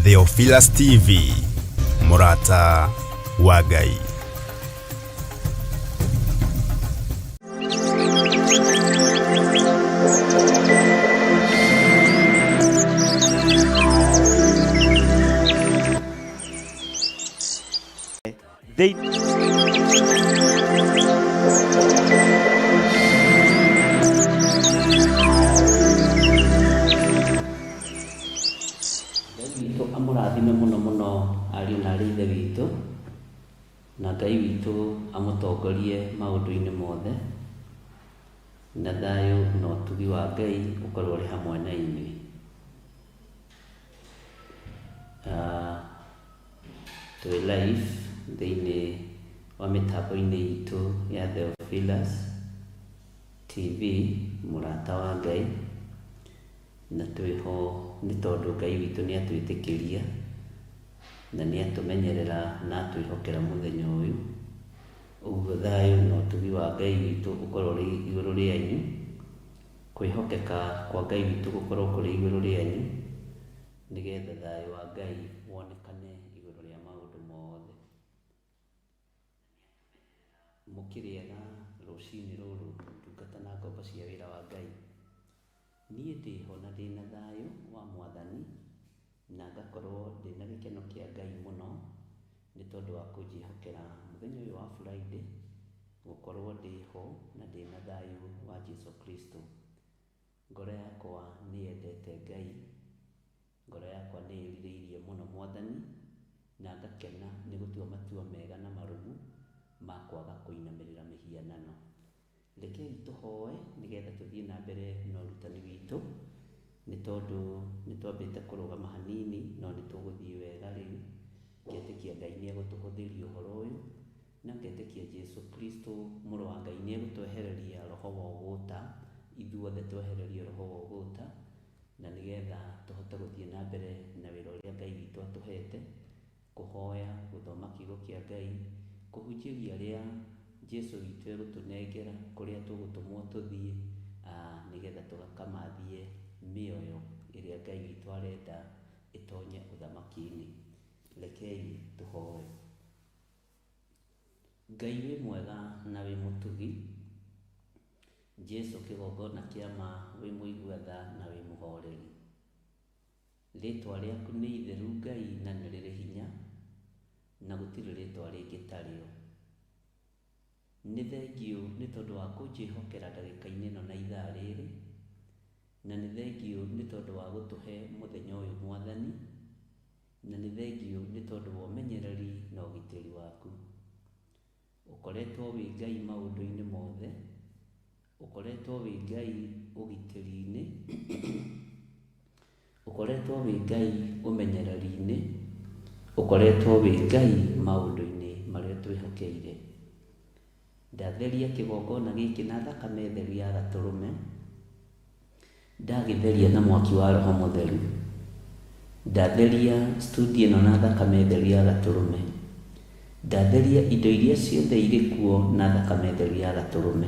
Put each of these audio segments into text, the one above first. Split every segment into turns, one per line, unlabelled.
Theophilus TV, mũrata wa Ngai.
They
Ngai witũ amũrathime mũno mũno ariũ na arĩ ithe witũ, na Ngai witũ amũtongorie maũndũ-inĩ mothe, na thayũ na ũtugi wa Ngai ũkorwo ũrĩ hamwe na inyuĩ. Ah, Twĩ live thĩinĩ wa mĩtambo-inĩ itũ ya Theophilus TV, mũrata wa Ngai, na twĩho nĩ tondũ Ngai witũ nĩ atwĩtĩkĩria na nĩ atũmenyerera na atwĩhokera mũthenya ũyũ. Ũguo thayũ na ũtugi wa Ngai witũ ũkorwo ũrĩ igũrũ rĩanyu, kwĩhokeka kwa Ngai witũ gũkorwo kũrĩ igũrũ rĩanyu. Nĩgetha thayũ wa Ngai wonekane igũrũ rĩa maũndũ mothe. Mũkĩrĩ ega rũcinĩ rũrũ ndungata na ngombo cia wĩra wa Ngai? Niĩ ndĩho na ndĩna thayũ wa Mwathani na ngakorwo ndĩna gĩkeno kĩa Ngai mũno nĩ tondũ wa kũnjĩhokera mũthenya ũyũ wa Friday gũkorwo ndĩho na ndĩna thayũ wa Jesu Kristo. Ngoro yakwa nĩ yendete Ngai, ngoro yakwa nĩ ĩrirĩirie mũno Mwathani, na ngakena nĩ gũtua matua mega na marũmu ma kwaga kũinamĩrĩra mĩhianano. Rekei tũhoe nĩgetha tũthiĩ na mbere na ũrutani witũ, nĩ tondũ nĩ twambĩte kũrũgama hanini no nĩ tũgũthiĩ wega rĩu, ngetĩkia Ngai nĩ egũtũhũthĩria ũhoro ũyũ. Na ngetĩkia Jesu Kristo Mũrũ wa Ngai nĩegũtwehereria roho wa ũgũta, ithuothe twehererio roho wa ũgũta, na nĩgetha tũhote gũthiĩ na mbere na wĩra ũrĩa Ngai witũ atũhete, kũhoya, gũthoma kiugo kĩa Ngai, kũhunjĩria arĩa Jesu witũ egũtũnengera, kũrĩa tũgũtũmwo tũthiĩ, nĩgetha tũkamathie mĩoyo ĩrĩa Ngai witũ arenda ĩtonye ũthamaki-inĩ. Rekei tũhoe. Ngai wĩ mwega na wĩ mũtugi, Jesu kĩgongona kĩa ma wĩ mũigua tha na wĩ mũhoreri. Rĩtwa rĩaku nĩ itheru Ngai na nĩ rĩrĩ hinya, na gũtirĩ rĩtwa rĩngĩ tarĩo. Nĩ thengiũ nĩ tondũ wa kũnjĩhokera ndagĩka-inĩ ĩno na ithaa rĩrĩ, na nĩ thengiũ nĩ tondũ wa gũtũhe mũthenya ũyũ Mwathani, Na nĩ thengiũ nĩ tondũ wa ũmenyereri na ũgitĩri waku. Ũkoretwo wĩ Ngai maũndũ-inĩ mothe, ũkoretwo wĩ Ngai ũgitĩri-inĩ, ũkoretwo wĩ Ngai ũmenyereri-inĩ, ũkoretwo wĩ Ngai maũndũ-inĩ marĩa ũtwĩhokeire. Ndatheria kĩgongona gĩkĩ na thakame theru ya Gatũrũme. Ndagĩtheria na mwaki wa Roho Mũtheru. Ndatheria studio ĩno na thakame theru ya Gatũrũme. Ndatheria indo iria ciothe irĩ kuo na thakame theru ya Gatũrũme.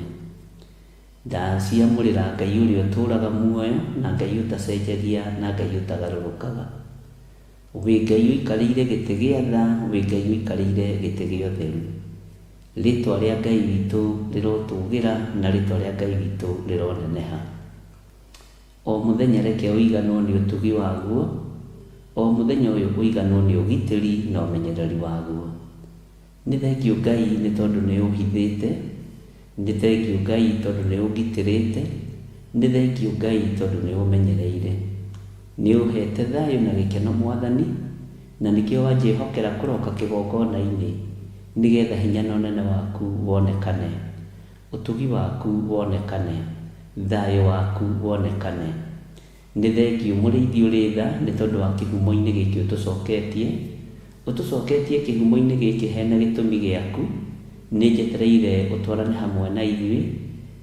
Ndaciamũrĩra Ngai ũrĩa ũtũũraga muoyo na Ngai ũtacenjagia na Ngai ũtagarũrũkaga. Wĩ Ngai ũikarĩire gĩtĩ gĩa tha, wĩ Ngai ũikarĩire gĩtĩ gĩa ũtheru. Rĩtwa rĩa Ngai witũ rĩrotũgĩra na rĩtwa rĩa Ngai witũ rĩroneneha. O mũthenya reke ũiganwo nĩ ũtugi waguo, o mũthenya ũyũ ũiganwo nĩ ũgitĩri na ũmenyereri waguo. Nĩ thengiũ Ngai nĩ tondũ nĩ ũhithĩte, nĩ thengiũ Ngai tondũ nĩ ũngitĩrĩte, nĩ thengiũ Ngai tondũ nĩ ũmenyereire. Nĩ ũhete thayũ na gĩkeno Mwathani, na nĩkĩo wanjĩhokera kũroka kĩgongona-inĩ, nĩgetha hinya na ũnene waku wonekane, ũtugi waku wonekane, thayũ waku wonekane. Nĩ thengiũ mũrĩithi ũrĩ tha nĩ tondũ wa kĩhumo-inĩ gĩkĩ ũtũcoketie. Ũtũcoketie kĩhumo-inĩ gĩkĩ hena gĩtũmi gĩaku. Nĩ njetereire ũtwarane hamwe na ithuĩ.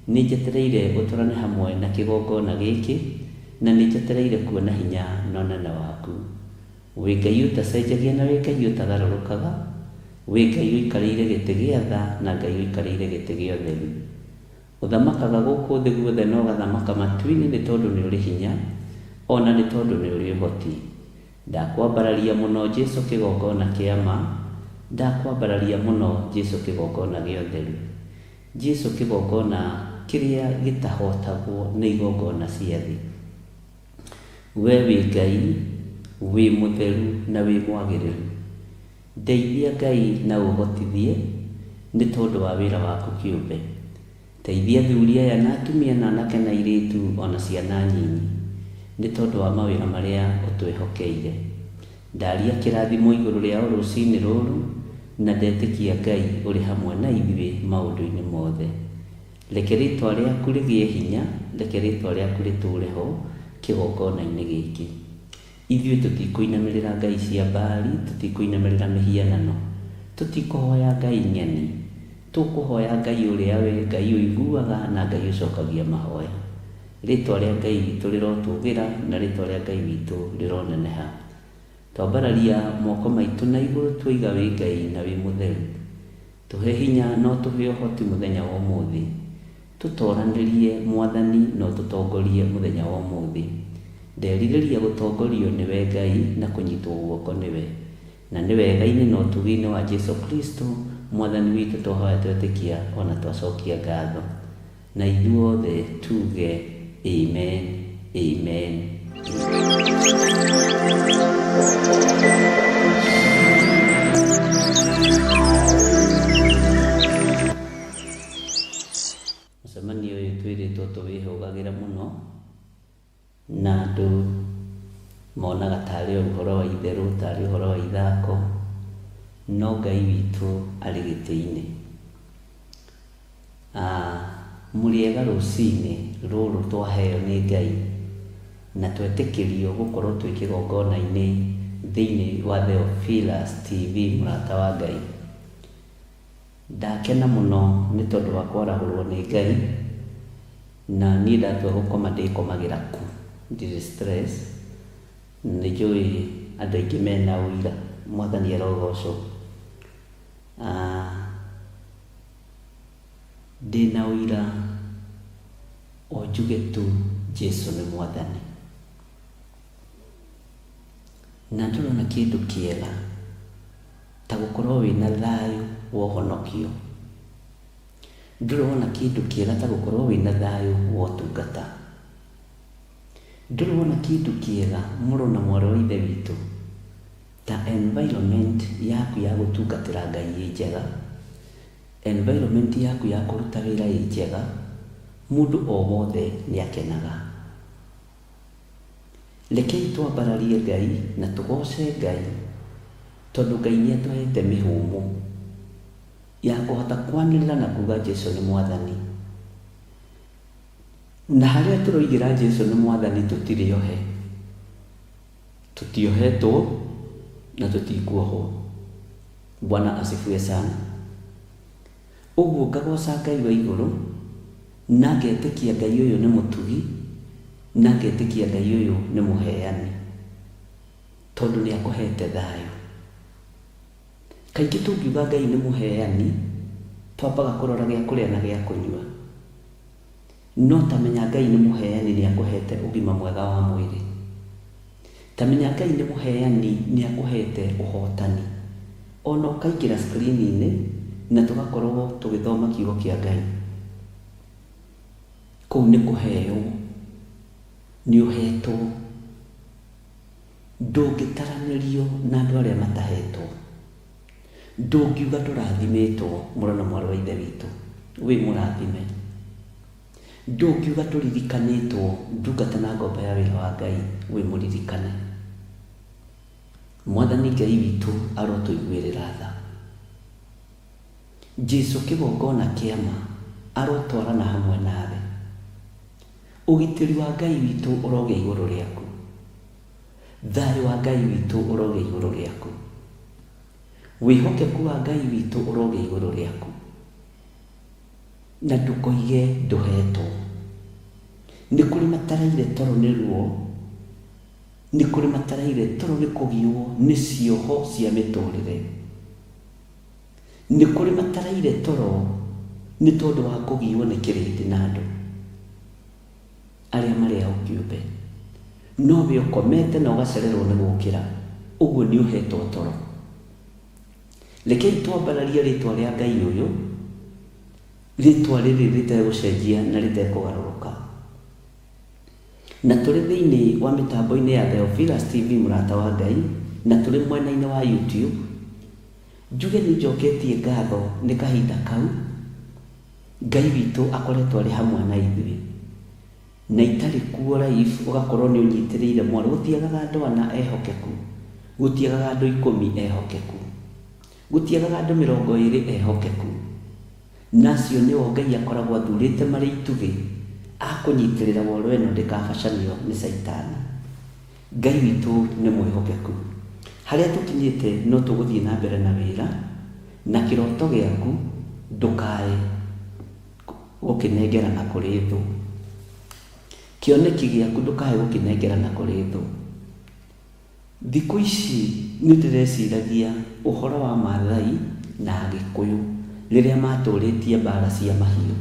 Nĩ njetereire ũtwarane hamwe na kĩgongona gĩkĩ. Na nĩ njetereire kuona hinya na ũnene waku. Wĩ Ngai ũtacenjagia na wĩ Ngai ũtagarũrũkaga. Wĩ Ngai ũikarĩire gĩtĩ gĩa tha na Ngai ũikarĩire gĩtĩ gĩa ũtheru. Ũthamakaga gũkũ thĩ guothe na ũgathamaka matu-inĩ nĩ tondũ nĩ ũrĩ hinya, o na nĩ tondũ nĩ ũrĩ ũhoti. Ndakwambararia mũno Jesu kĩgongona kĩa ma, ndakwambararia mũno Jesu kĩgongona gĩa ũtheru. Jesu kĩgongona kĩrĩa gĩtahotagwo nĩ igongona cia thĩ. We wĩ Ngai, wĩ mũtheru na wĩ mwagĩrĩru. Ndeithia Ngai na ũhotithie nĩ tondũ wa wĩra waku kĩũmbe. Teithia athuri aya na atumia na anake na airĩtu o na ciana nyinyi, nĩ tondũ wa mawĩra marĩa ũtwĩhokeire. Ndaria kĩrathimo igũrũ rĩao rũcinĩ rũrũ, na ndetĩkia Ngai ũrĩ hamwe na ithuĩ maũndũ-inĩ mothe. Reke rĩtwa rĩaku rĩgĩe hinya, reke rĩtwa rĩaku rĩtũũre ho kĩgongona-inĩ gĩkĩ. Ithuĩ tũtikũinamĩrĩra ngai cia Baali, tũtikũinamĩrĩra mĩhianano, tũtikũhoya ngai ng'eni. Tũkũhoya Ngai ũrĩa we Ngai ũiguaga na Ngai ũcokagia mahoya. Rĩtwa rĩa Ngai witũ rĩrotũgĩra na rĩtwa rĩa Ngai witũ rĩroneneha. Twambararia moko maitũ na igũrũ tuoiga wĩ Ngai na wĩ mũtheru. Tũhe hinya na ũtũhe ũhoti mũthenya wa ũmũthĩ. Tũtoranĩrie Mwathani na ũtũtongorie mũthenya wa ũmũthĩ. Nderirĩria gũtongorio nĩwe Ngai na kũnyitwo guoko nĩwe. Na nĩ wega-inĩ na ũtugi-inĩ wa Jesu Kristo Mwathani witũ twahoya twetĩkia o na twacokia ngatho. Na ithuothe tuge Amen, Amen, Amen. Mũcemanio ũyũ twĩrĩtwo tũwĩhũgagĩre mũno na andũ monaga tarĩ o ũhoro wa itherũ, tarĩ ũhoro wa ithako, no Ngai witũ arĩ gĩtĩ-inĩ. Mũrĩega rũcinĩ rũrũ twaheo nĩ Ngai na twetĩkĩrio gũkorwo twĩ kĩgongona-inĩ thĩinĩ wa Theophilus TV mũrata wa Ngai. Ndakena mũno nĩ tondũ wa kwarahũrwo nĩ Ngai, na niĩ ndatua gũkoma ndĩkomagĩra ku, ndirĩ stress, nĩ njũĩ andũ aingĩ mena ũira, Mwathani arogocwo. Ndĩna ũira o njuge tu Jesu nĩ Mwathani. Na ndũrona kĩndũ kĩega ta gũkorwo wĩna thayũ wa ũhonokio. Ndũrĩ wona kĩndũ kĩega ta gũkorwo wĩna thayũ wa ũtungata. Ndũrĩ wona kĩndũ kĩega mũrũ na mwarĩ wa ithe witũ ta environment yaku ya gũtungatĩra Ngai ĩ njega, environment yaku ya kũruta wĩra ĩ njega, mũndũ o wothe nĩ akenaga. Rekei twambararie Ngai na tũgoce Ngai tondũ Ngai nĩ atũhete mĩhũmũ ya kũhota kwanĩrĩra na kuga Jesu nĩ Mwathani. Na harĩa tũroigĩra Jesu nĩ Mwathani tũtirĩ ohe. Tũtiohetwo na tũtikuohwo. Bwana asifiwe sana. Ũguo ngagoca Ngai wa igũrũ, na ngetĩkia Ngai ũyũ nĩ mũtugi, na ngetĩkia Ngai ũyũ nĩ mũheani, tondũ nĩ akũhete thayũ. Kaingĩ tũngiuga Ngai nĩ mũheani, twambaga kũrora gĩa kũrĩa na gĩa kũnyua. No ta menya Ngai nĩ mũheani nĩ akũhete ũgima mwega wa mwĩrĩ. Ta menya Ngai nĩ mũheani nĩ akũhete ũhotani. Ona ũkaingĩra screen-inĩ na tũgakorwo tũgĩthoma kiugo kĩa Ngai. Kũu nĩ kũheo, nĩ ũhetwo. Ndũngĩtaranĩrio na andũ arĩa matahetwo. Ndũngiuga ndũrathimĩtwo mũrũ na mwarĩ wa ithe witũ, wĩ mũrathime. Ndũngiuga ndũririkanĩtwo ndungata na ngombo ya wĩra wa Ngai, wĩ mũririkane. Mwathani Ngai witũ arotũiguĩrĩra tha. Jesu kĩgongona kĩa ma arotwarana hamwe nawe. Ũgitĩri wa Ngai witũ ũrogĩa igũrũ rĩaku. Thayũ wa Ngai witũ ũrogĩa igũrũ rĩaku. Wĩhokeku wa Ngai witũ ũrogĩa igũrũ rĩaku. Na ndũkoige ndũhetwo. Nĩ kũrĩ mataraire toro nĩ ruo, nĩ kũrĩ mataraire toro nĩ kũgiwo nĩ cioho cia mĩtũrĩre. Nĩ kũrĩ mataraire toro nĩ tondũ wa kũgiwo nĩ kĩrĩndĩ na andũ arĩa marĩ ao kĩũmbe. No we ũkomete na ũgacererwo nĩ gũkĩra, ũguo nĩ ũhetwo toro. Rekei twambararie rĩtwa rĩa Ngai ũyũ, rĩtwa rĩrĩ rĩtegũcenjia na rĩtekũgarũrũka. Na tũrĩ thĩinĩ wa mĩtambo-inĩ ya Theophilus TV mũrata wa Ngai, na tũrĩ mwena-inĩ wa YouTube, njuge nĩ njoketie ngatho nĩ kahinda kau Ngai witũ akoretwo arĩ hamwe na ithuĩ. Na itarĩ kuo live ũgakorwo nĩ ũnyitĩrĩire mwarĩ. Gũtiagaga andũ ana ehokeku, gũtiagaga andũ ikũmi ehokeku, gũtiagaga andũ 20 ehokeku. Na acio nĩo Ngai akoragwo athurĩte marĩ itugĩ a kũnyitĩrĩra woro ĩno ndĩkabacanio nĩ caitani. Ngai witũ nĩ mwĩhokeku. Harĩa tũkinyĩte no tũgũthiĩ na mbere na wĩra, na kĩroto gĩaku ndũkae gũkĩnengerana kũrĩ thũ. Kĩoneki gĩaku ndũkae gũkĩnengerana kũrĩ thũ. Thikũ ici nĩ ndĩreciragia ũhoro wa Maathai na Agĩkũyũ rĩrĩa matũrĩtie mbara cia mahiũ.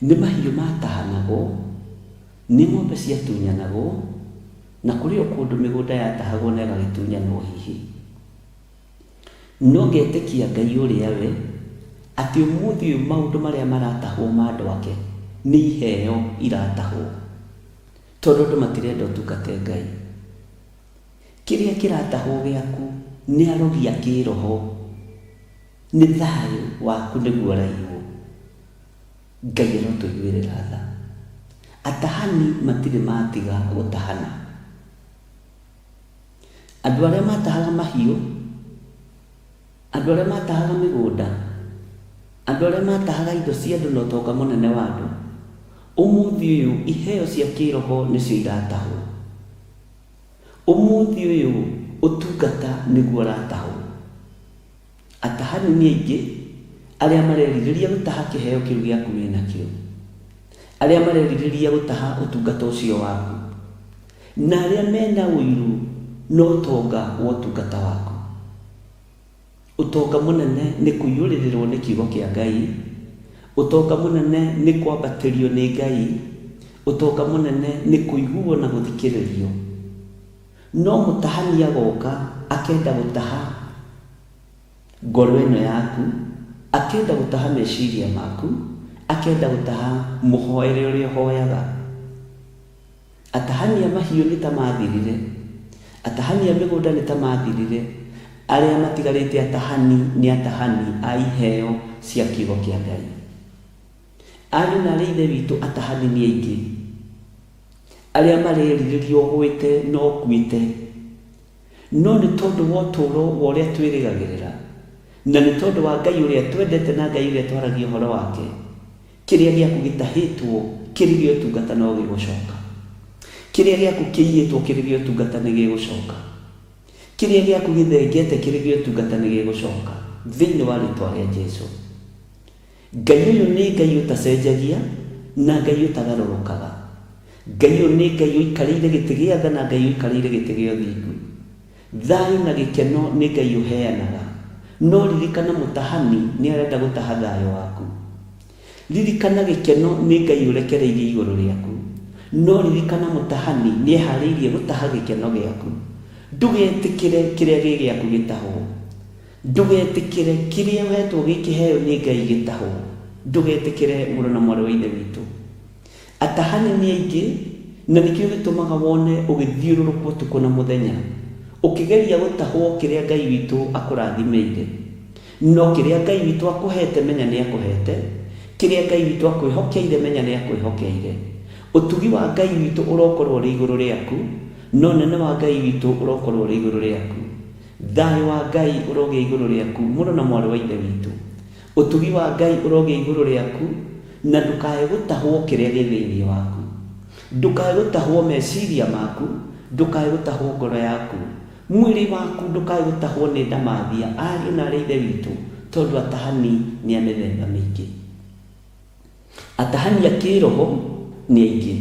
Nĩ mahiũ matahanagwo, nĩ ng'ombe ciatunyanagwo, na kũrĩ o kũndũ mĩgũnda yatahagwo na ĩgagĩtunyanwo hihi. No ngetĩkia Ngai ũrĩa we, atĩ ũmũthĩ ũyũ maũndũ marĩa maratahwo ma andũ ake nĩ iheo iratahwo. Tondũ andũ matirenda ũtungate Ngai. Kĩrĩa kĩratahwo gĩaku nĩ arogi a kĩroho, nĩ thayũ waku nĩguo ũraiywo. Ngai arotũiguĩrĩra tha. Atahani matirĩ matiga gũtahana. Andũ arĩa matahaga mahiũ, andũ arĩa matahaga mĩgũnda, andũ arĩa matahaga indo cia andũ na ũtonga mũnene wa andũ, ũmũthĩ ũyũ iheo cia kĩroho nĩcio iratahwo. Ũmũthĩ ũyũ ũtungata nĩguo ũratahwo. Atahani nĩ aingĩ arĩa marerirĩria gũtaha kĩheo kĩu gĩaku wĩnakĩo, arĩa marerirĩria gũtaha ũtungata ũcio waku, na arĩa mena ũiru na ũtonga wa ũtungata waku. Ũtonga mũnene nĩ kũiyũrĩrĩrwo nĩ kiugo kĩa Ngai, ũtonga mũnene nĩ kwambatĩrio nĩ Ngai, ũtonga mũnene nĩ kũiguo na gũthikĩrĩrio. No mũtahani agoka akenda gũtaha ngoro ĩno yaku, akenda gũtaha meciria maku, akenda gũtaha mũhoere ũrĩa ũhoyaga. Atahani a mahiũ nĩ ta mathirire, atahani a mĩgũnda nĩ ta mathirire, arĩa matigarĩte atahani nĩ atahani a iheo cia kiugo kĩa Ngai. Ariũ na aarĩ a Ithe witũ atahani nĩ aingĩ, arĩa marerirĩria ũgwĩte na ũkuĩte, no nĩ tondũ wa ũtũũro wa ũrĩa twĩrĩgagĩrĩra, na nĩ tondũ wa Ngai ũrĩa twendete na Ngai ũrĩa twaragia ũhoro wake, kĩrĩa gĩaku gĩtahĩtwo kĩrĩ gĩa ũtungata no gĩgũcoka. Kĩrĩa gĩaku kĩiyĩtwo kĩrĩ gĩa ũtungata nĩ gĩgũcoka. Kĩrĩa gĩaku gĩthengete kĩrĩ gĩa ũtungata nĩ gĩgũcoka. Thĩinĩ wa rĩtwa rĩa Jesu. Ngai ũyũ nĩ Ngai ũtacenjagia na Ngai ũtagarũrũkaga. Ngai ũyũ nĩ Ngai ũikarĩire gĩtĩ gĩa tha na Ngai ũikarĩire gĩtĩ gĩa ũthingu. Thayũ na gĩkeno nĩ Ngai ũheanaga. No ririkana mũtahani nĩ arenda gũtaha thayũ waku. Ririkana gĩkeno nĩ Ngai ũrekereirie igũrũ rĩaku. No ririkana mũtahani nĩ eharĩirie gũtaha gĩkeno gĩaku. Ndũgetĩkĩre kĩrĩa gĩ gĩaku gĩtahwo. Ndũgetĩkĩre kĩrĩa ũhetwo gĩ kĩheo nĩ Ngai gĩtahwo. Ndũgetĩkĩre mũrũ na mwarĩ wa Ithe witũ. Atahani nĩ aingĩ, na nĩkĩo gĩtũmaga wone ũgĩthiũrũrũka ũtukũ na mũthenya, ũkĩgeria gũtahwo kĩrĩa Ngai witũ akũrathimĩire. No kĩrĩa Ngai witũ akũhete menya nĩ akũhete, kĩrĩa Ngai witũ akwĩhokeire menya nĩ akwĩhokeire. Ũtugi wa Ngai witũ ũrokorwo ũrĩ igũrũ rĩaku, na ũnene wa Ngai witũ ũrokorwo ũrĩ igũrũ rĩaku. Thayũ wa Ngai ũrogĩa igũrũ rĩaku, mũrũ na mwarĩ wa Ithe witũ. Ũtugi wa Ngai ũrogĩa igũrũ rĩaku, na ndũkae gũtahwo kĩrĩa gĩ thĩinĩ waku. Ndũkae gũtahwo meciria maku, ndũkae gũtahwo ngoro yaku. Mwĩrĩ waku ndũkae gũtahwo nĩ ndamathia, ariũ na aarĩ a Ithe witũ, tondũ atahani nĩ a mĩthemba mĩingĩ. Atahani a kĩĩroho nĩ aingĩ,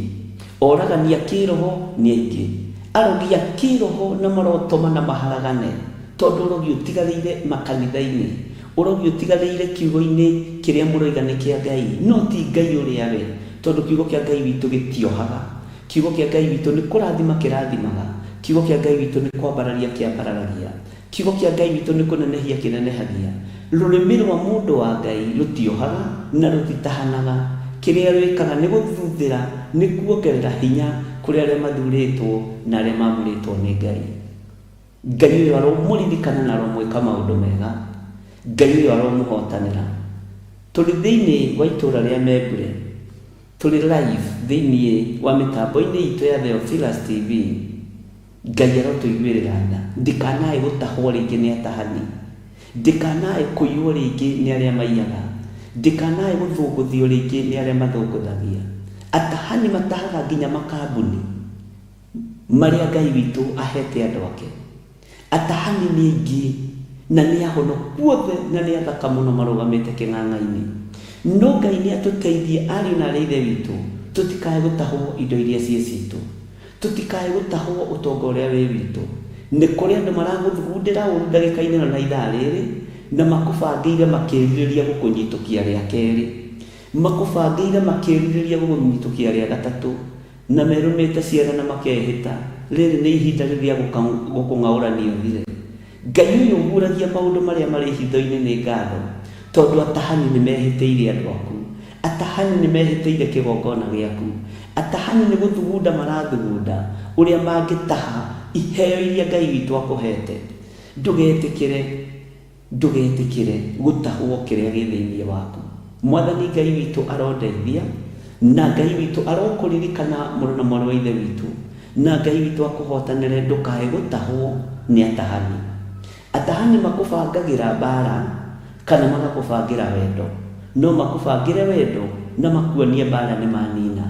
oragani a kĩĩroho nĩ aingĩ, arogi a kĩĩroho na marotoma na maharagane, tondũ ũrogi ũtigarĩire makanitha-inĩ, ũrogi ũtigarĩire kiugo-inĩ kĩrĩa mũroiga nĩ kĩa Ngai, no ti Ngai ũrĩa we, tondũ kiugo kĩa Ngai witũ gĩtiohaga, Kiugo kĩa Ngai witũ nĩ kũrathima kĩrathimaga. Kiugo kĩa Ngai witũ nĩ kwambarararia kĩambararagia. Kiugo kĩa Ngai witũ nĩ kũnenehia kĩnenehagia. Rũrĩmĩ rwa mũndũ wa Ngai rũtiohaga na rũtitahanaga. Kĩrĩa rwĩkaga nĩ gũthuthĩra, nĩ kuongerera hinya kũrĩ arĩa mathurĩtwo na arĩa mamũrĩtwo nĩ Ngai. Ngai ũyũ aromũririkana na aromwĩka maũndũ mega. Ngai ũyũ aromũhotanĩra. Tũrĩ thĩinĩ wa itũũra rĩa Membure. Tũrĩ live thĩinĩ wa mĩtambo-inĩ itũ ya Theophilus TV. Ngai arotũiguĩrĩra tha. Ndikanae gũtahwo rĩngĩ nĩ atahani. Ndikanae kũiywo rĩngĩ nĩ arĩa maiyaga. Ndikanae gũthũngũthio rĩngĩ nĩ arĩa mathũngũthagia. Atahani matahaga nginya makambuni marĩa Ngai witũ ahete andũ ake. Atahani nĩ aingĩ na nĩ ahonoku othe na nĩ athaka mũno marũgamĩte kĩng'ang'a-inĩ. No Ngai nĩ atũteithie ariũ na arĩ a ithe witũ tũtikae gũtahwo indo iria ciĩ citũ. Tũtikae gũtahwo ũtonga ũrĩa wĩ witũ. Nĩ kũrĩ andũ maragũthugundĩra ũru ndagĩka-inĩ ĩno na ithaa rĩrĩ na makũbangĩire makĩrirĩria gũkũnyitũkia rĩa kerĩ. Makũbangĩire makĩrirĩria gũgũnyitũkia rĩa gatatũ. Na merũmĩte ciana na makehĩta, rĩrĩ nĩ ihinda rĩu rĩa gũkũng'aũrania ũthire. Ngai ũyũ ũguũragia maũndũ marĩa marĩ hitho-inĩ nĩ ngatho, tondũ atahani nĩ mehĩtĩire andũ aku, atahani nĩ mehĩtĩire kĩgongona gĩaku, atahani nĩ gũthugunda marathugunda ũrĩa mangĩtaha iheo iria Ngai witũ akũheete. Ndũgetĩkĩre. Ndũgetĩkĩre gũtahwo kĩrĩa gĩ thĩinĩ waku. Mwathani Ngai witũ arondeithia, na Ngai witũ arokũririkana mũrũ na mwarĩ wa ithe witũ, na Ngai witũ akũhotanĩre ndũkae gũtahwo nĩ atahani. Atahani makũbangagĩra mbara kana magakũbangĩra wendo. No makũbangĩre wendo na makuonie mbara nĩ manina.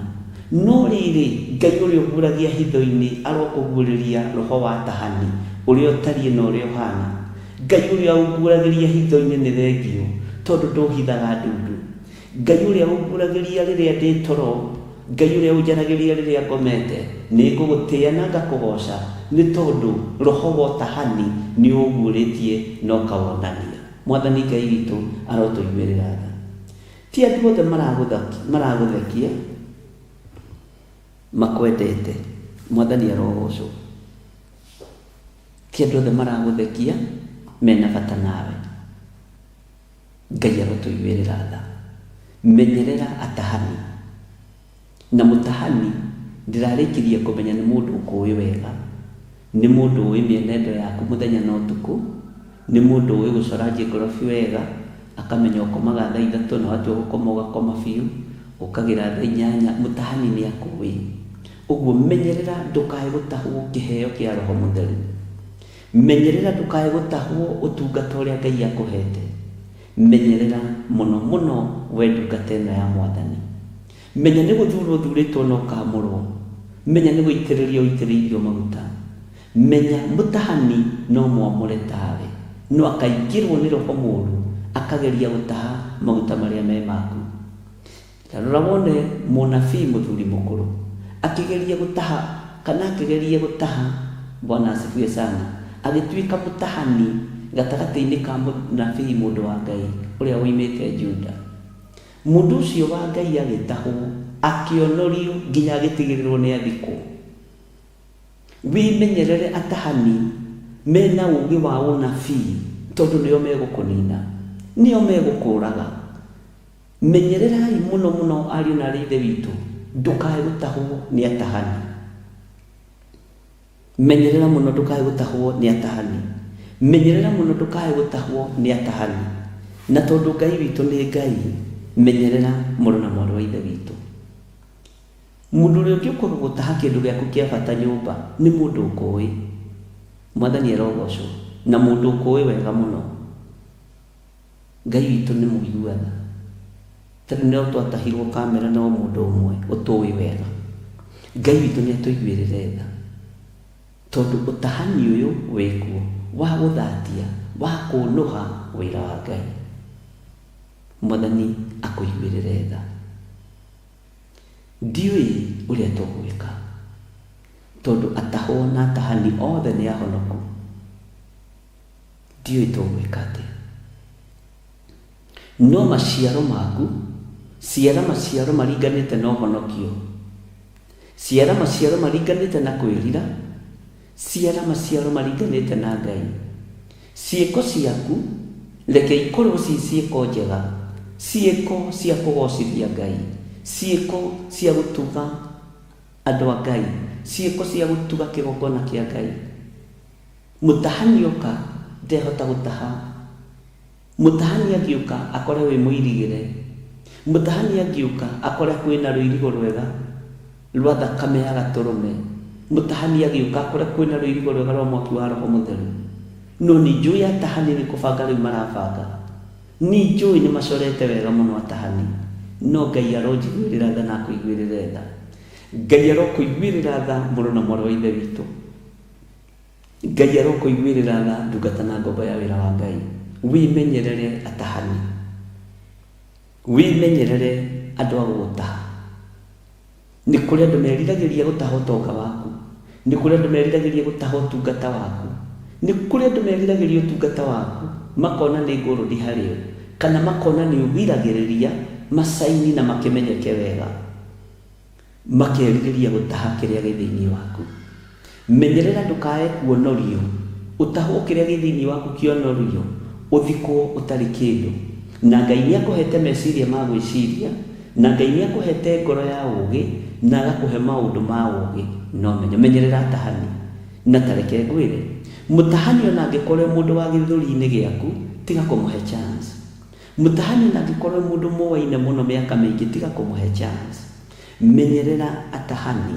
No rĩrĩ, Ngai ũrĩa ũguũragia hitho-inĩ arokũguũrĩria roho wa atahani, ũrĩa ũtariĩ na ũrĩa ũhana. Ngai ũrĩa ũnguũragĩria hitho-inĩ nĩ thengiũ, tondũ ndũhithaga ndundu. Ngai ũrĩa ũnguũragĩria rĩrĩa ndĩ toro, Ngai ũrĩa ũnjaragĩria rĩrĩa ngomete, nĩ ngũgũtĩĩa na ngakũgooca, nĩ tondũ roho wa ũtahani nĩ ũũguũrĩtie na ũkawonania. Mwathani Ngai witũ arotũiguĩrĩra tha. Ti andũ othe maragũthekia makwendete. Mwathani arogoocwo. Ti andũ othe maragũthekia mena bata nawe. Ngai arotũiguĩrĩra tha. Menyerera atahani. Na mũtahani ndĩrarĩkirie kũmenya nĩ mũndũ ũkũĩ wega, nĩ mũndũ ũĩ mĩenendo yaku mũthenya na ũtukũ, nĩ mũndũ ũĩ gũcora geography wega, akamenya ũkomaga thaa ithatũ na watua gũkoma ũgakoma biũ, ũkagĩra thaa inyanya, mũtahani nĩ akũĩ. Ũguo menyerera ndũkae gũtahwo kĩheo kĩa Roho Mũtheru. Menyerera ndũkae gũtahwo ũtungata ũrĩa Ngai akũhete. Menyerera mũno mũno we ndungata ĩno ya Mwathani. Menya nĩ gũthurwo ũthurĩtwo na ũkaamũrwo. Menya nĩ gũitĩrĩrio ũitĩrĩirio maguta. Menya mũtahani no mwamũre tawe, no akaingĩrwo nĩ roho mũũru akageria gũtaha maguta marĩa me maku. Ta rora wone mũnabii mũthuri mũkũrũ akĩgeria gũtaha kana akĩgeria gũtaha, Bwana asifiwe sana, agĩtuĩka mũtahani gatagatĩ-inĩ ka mũnabii mũndũ wa Ngai ũrĩa woimĩte Juda. Mũndũ ũcio wa Ngai agĩtahwo, akĩonorio nginya agĩtigĩrĩrwo nĩ athikwo. Wĩmenyerere atahani mena ũũgĩ wa ũnabii tondũ nĩo megũkũnina, nĩo megũkũraga. Menyererai mũno mũno ariũ na aarĩ a Ithe witũ, ndũkae gũtahwo nĩ atahani. Menyerera mũno ndũkae gũtahwo nĩ atahani. Menyerera mũno ndũkae gũtahwo nĩ atahani. Na tondũ Ngai witũ nĩ Ngai, menyerera mũrũ na mwarĩ wa Ithe witũ. Mũndũ ũrĩa ũngĩũka gũgũtaha kĩndũ gĩaku kĩa bata nyũmba nĩ mũndũ ũkũĩ. Mwathani arogocwo. Na mũndũ ũkũĩ wega mũno. Ngai witũ nĩ mũigua tha. Ta rĩu no twatahirwo kamera no mũndũ ũmwe ũtũĩ wega. Ngai witũ nĩ atũiguĩrĩre tha. Tondũ ũtahani ũyũ wĩkuo wa gũthatia, wa kũnũha wĩra wa Ngai. Mwathani akũiguĩrĩre tha. Ndiũĩ ũrĩa tũgwĩka. Tondũ atahwo na atahani othe nĩ ahonoku. Ndiũĩ tũgwĩka atĩa. No maciaro maku, ciara maciaro maringanĩte na ũhonokio. Ciara maciaro maringanĩte na kwĩrira, ciara maciaro maringanĩte na Ngai. Ciĩko ciaku reke ikorwo ciĩ ciĩko njega, ciĩko cia kũgocithia Ngai, ciĩko cia gũtuga andũ a Ngai, ciĩko cia gũtuga kĩgongona kĩa Ngai. Mũtahani oka ndehota gũtaha. Mũtahani angĩũka akore wĩ mũirigĩre. Mũtahani angĩũka akore kwĩna rũirigo rwega rwa thakame ya gatũrũme. Mũtahani agĩũka akore kwĩna rũirigo rwega rwa mwaki wa Roho Mũtheru. No nĩ njũĩ atahani nĩ kũbanga rĩu marabanga. Nĩ njũĩ nĩ macorete wega mũno atahani. No Ngai aronjiguĩrĩra tha na akũiguĩrĩre tha. Ngai arokũiguĩrĩra tha mũrũ na mwarĩ wa Ithe witũ. Ngai arokũiguĩrĩra tha ndungata na ngombo ya wĩra wa Ngai. Wĩmenyerere atahani. Wĩmenyerere andũ a gũgũtaha. Nĩ kũrĩ andũ meriragĩria gũtaha ũtonga waku. Nĩ kũrĩ andũ meriragĩria gũtaha ũtungata waku. Nĩ kũrĩ andũ meriragĩria ũtungata waku makona nĩ ngũrũndi harĩo, kana makona nĩ ũgiragĩrĩria macaini na makĩmenyeke wega. Makerirĩria gũtaha kĩrĩa gĩ thĩinĩ waku. Menyerera ndũkae kuonorio, ũtahwo kĩrĩa gĩ thĩinĩ waku kĩonorio, ũthikwo ũtarĩ kĩndũ. Na Ngai nĩakũhete meciria ma gwĩciria, na Ngai nĩakũhete ngoro ya ũũgĩ, na agakũhe maũndũ ma ũũgĩ na ũmenyo. Menyerera atahani. Na ta reke ngwĩre, mũtahani o na angĩkorwo e mũndũ wa gĩthũri-inĩ gĩaku, tiga kũmũhe chance. Mũtahani ona angĩkorwo e mũndũ mũwaine mũno mĩaka mĩingĩ tiga kũmũhe chance. Menyerera atahani,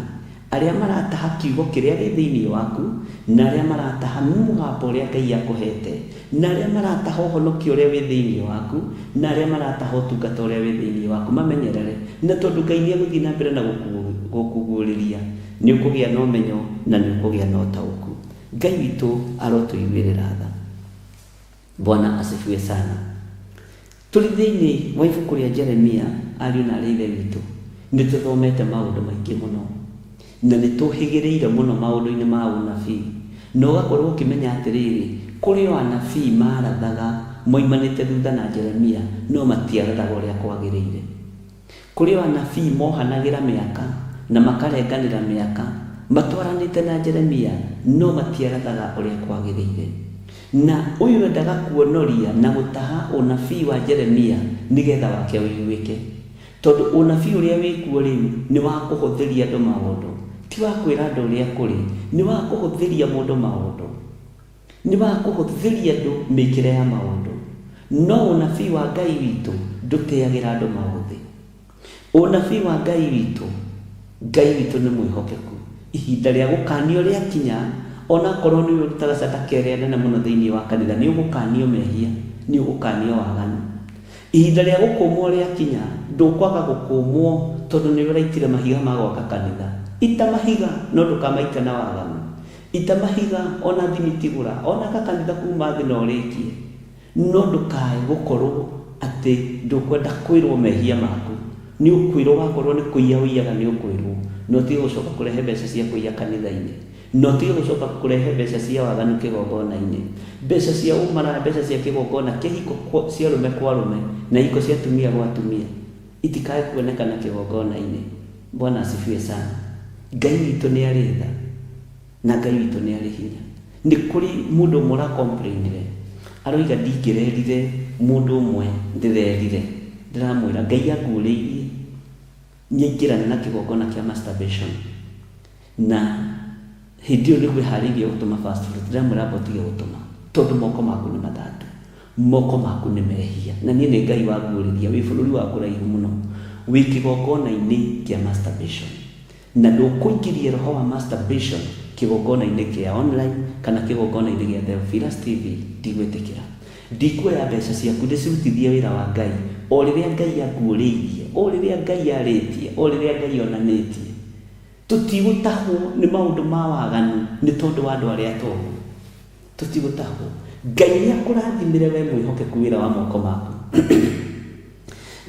arĩa marataha kiugo kĩrĩa gĩ thĩinĩ waku, na arĩa marataha mũgambo ũrĩa Ngai akũhete, na arĩa marataha ũhonokio ũrĩa wĩ thĩinĩ waku, na arĩa marataha ũtungata ũrĩa wĩ thĩinĩ waku. Mamenyerere. Na tondũ Ngai nĩ egũthiĩ na mbere na gũkũguũrĩria, nĩ ũkũgĩa na ũmenyo na nĩ ũkũgĩa na ũtaũku. Ngai witũ arotũiguĩrĩra tha. Bwana asifiwe sana. Tũrĩ thĩinĩ wa ibuku rĩa Jeremia, ariũ na aarĩ a Ithe witũ, nĩ tũthomete maũndũ maingĩ mũno, na nĩ tũhĩgĩrĩire mũno maũndũ-inĩ ma ũnabii, na ũgakorwo ũkĩmenya atĩrĩrĩ, kũrĩ o anabii marathaga moimanĩte thutha na Jeremia, no matiarathaga ũrĩa kwagĩrĩire. Kũrĩ o anabii mohanagĩra mĩaka na makarenganĩra mĩaka matwaranĩte na Jeremia, no matiarathaga ũrĩa kwagĩrĩire. Na ũyũ endaga kuonoria na gũtaha ũnabii wa Jeremia nĩ getha wake ũiguĩke. Tondũ ũnabii ũrĩa wĩ kuo rĩu nĩ wa kũhũthĩria andũ maũndũ, ti wa kwĩra andũ ũrĩa kũrĩ, nĩ wa kũhũthĩria mũndũ maũndũ. Nĩ wa kũhũthĩria andũ mĩĩkĩre ya maũndũ. No ũnabii wa Ngai witũ ndũteagĩra andũ maũthĩ. Ũnabii wa Ngai witũ, Ngai witũ nĩ mwĩhokeku. Ihinda rĩa gũkanio rĩakinya, o na akorwo nĩwe ũrutaga sadaka ĩrĩa nene mũno thĩinĩ wa kanitha, nĩ ũgũkanio mehia, nĩ ũgũkanio waganu. Ihinda rĩa gũkũmwo rĩakinya, ndũkwaga gũkũmwo tondũ nĩwe ũraitire mahiga ma gwaka kanitha. Ita mahiga, no ndũkamaite na waganu. Ita mahiga o na thimiti gũra, o na aka kanitha kuuma thĩ na ũrĩkie. No ndũkae gũkorwo atĩ ndũkwenda kwĩrwo mehia maku. Nĩ ũkwĩrwo wakorwo nĩ kũiya ũiyaga nĩ ũkwĩrwo. Na ũtige gũcoka kũrehe mbeca cia kũiya kanitha-inĩ. Na ũtige gũcoka kũrehe mbeca cia waganu kĩgongona-inĩ. Mbeca cia ũmaraya, mbeca cia kĩgongona kĩa ihiko cia arũme kwa arũme na ihiko cia atumia gwa atumia itikae kuonekana kĩgongona-inĩ. Bwana asifiwe sana. Ngai witũ nĩ arĩ tha na Ngai witũ nĩ arĩ hinya. Nĩ kũrĩ mũndũ ũmwe ũra complainire aroiga ndingĩrerire mũndũ ũmwe ndĩrerire. Ndĩramwĩra Ngai anguũrĩirie nĩaingĩrana na kĩgongona kĩa masturbation na hĩndĩ ĩyo nĩguo eharĩirie gũtũma first fruit. Ndĩramwĩra amba ũtige gũtũma tondũ moko maku nĩ mathatu. Moko maku nĩ mehia. Na niĩ nĩ Ngai wanguũrĩria wĩ bũrũri wa kũraihu mũno, wĩ kĩgongona-inĩ kĩa masturbation. Na ndũkũingĩria roho wa masturbation kĩgongona-inĩ kĩa online kana kĩgongona-inĩ gĩa Theophilus TV, ndigwĩtĩkĩra. Ndikuoya mbeca ciaku ndĩcirutithie wĩra wa Ngai o rĩrĩa Ngai anguũrĩirie, o rĩrĩa Ngai arĩtie, o rĩrĩa Ngai onanĩtie. Tũtigũtahwo nĩ maũndũ ma waganu nĩ tondũ wa andũ arĩa atongu. Tũtigũtahwo. Ngai nĩ akũrathimĩre we mwĩhokeku wĩra wa moko maku.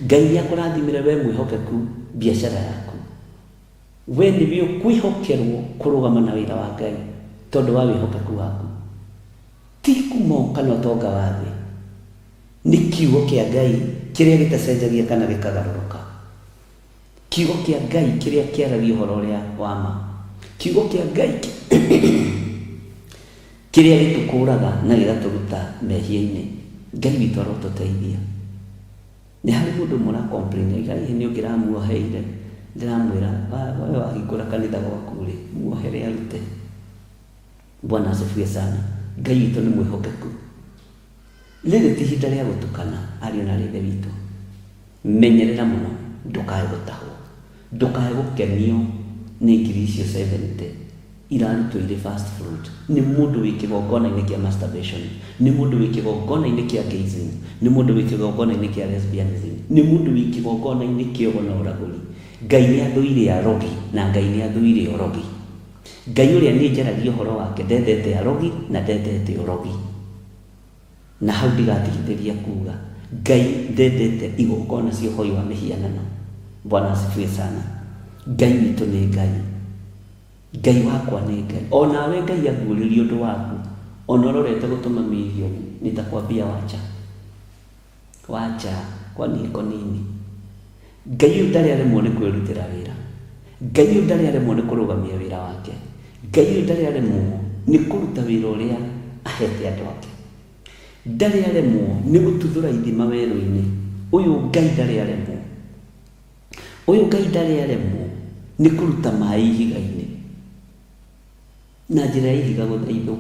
Ngai nĩ akũrathimĩre we mwĩhokeku biacara yaku. We nĩwe ũkwĩhokerwo kũrũgama na wĩra wa Ngai tondũ wa wĩhokeku waku. Ti ngumo kana ũtonga wa thĩ. Nĩ kiugo kĩa Ngai kĩrĩa gĩtacenjagia kana gĩkagarũrũka. Kiugo kĩa Ngai kĩrĩa kĩaragia ũhoro ũrĩa wa ma. Kiugo kĩa Ngai kĩrĩa gĩtũkũraga na gĩgatũruta mehia-inĩ. Ngai witũ arotũteithia. Nĩ harĩ mũndũ ũmwe ũra complain oiga ĩ nĩ ũngĩramuoheire. Ndĩramwĩra we wahingũra kanitha gwaku rĩ, muohere arute. Bwana asifiwe sana. Ngai witũ nĩ mwĩhokeku. Rĩrĩ ti ihinda rĩa gũtukana ariũ na arĩ ithe witũ. Menyerera mũno ndũkae gũtahwo. Ndũkae gũkenio nĩ ngiri icio 70 irarutwo irĩ first fruit. Nĩ mũndũ wĩ kĩgongona-inĩ kĩa masturbation. Nĩ mũndũ wĩ kĩgongona-inĩ kĩa gayism. Nĩ mũndũ wĩ kĩgongona-inĩ kĩa lesbianism. Nĩ mũndũ wĩ kĩgongona-inĩ kĩa ũgo na ũragũri. Ngai nĩ athũire arogi na Ngai nĩ athũire ũrogi. Ngai ũrĩa niĩ njaragia ũhoro wake ndendete arogi na ndendete ũrogi. Na hau ndigatigithĩria kuga Ngai ndendete igongona cia ũhoi wa mĩhianano. Bwana asifiwe sana. Ngai witũ nĩ Ngai. Ngai wakwa nĩ Ngai. Onawe Ngai anguũrĩrie ũndũ waku, ona ũrorete gũtũma mirioni, nitakwambia wacha. Wacha, kwani iko nini? Ngai ũyũ ndarĩ aremwo nĩ kwĩrutĩra wĩra. Ngai ũyũ ndarĩ aremwo nĩ kũrũgamia wĩra wake. Ngai ũyũ ndarĩ aremwo nĩ kũruta wĩra ũrĩa ahete andũ ake. Ndarĩ aremwo nĩ gũtuthũra ithima werũ-inĩ. Ũyũ Ngai ndarĩ aremwo. Ũyũ Ngai ndarĩ aremwo nĩ kũruta maĩ ihiga-inĩ na njĩra ya ihiga gũthaithwo.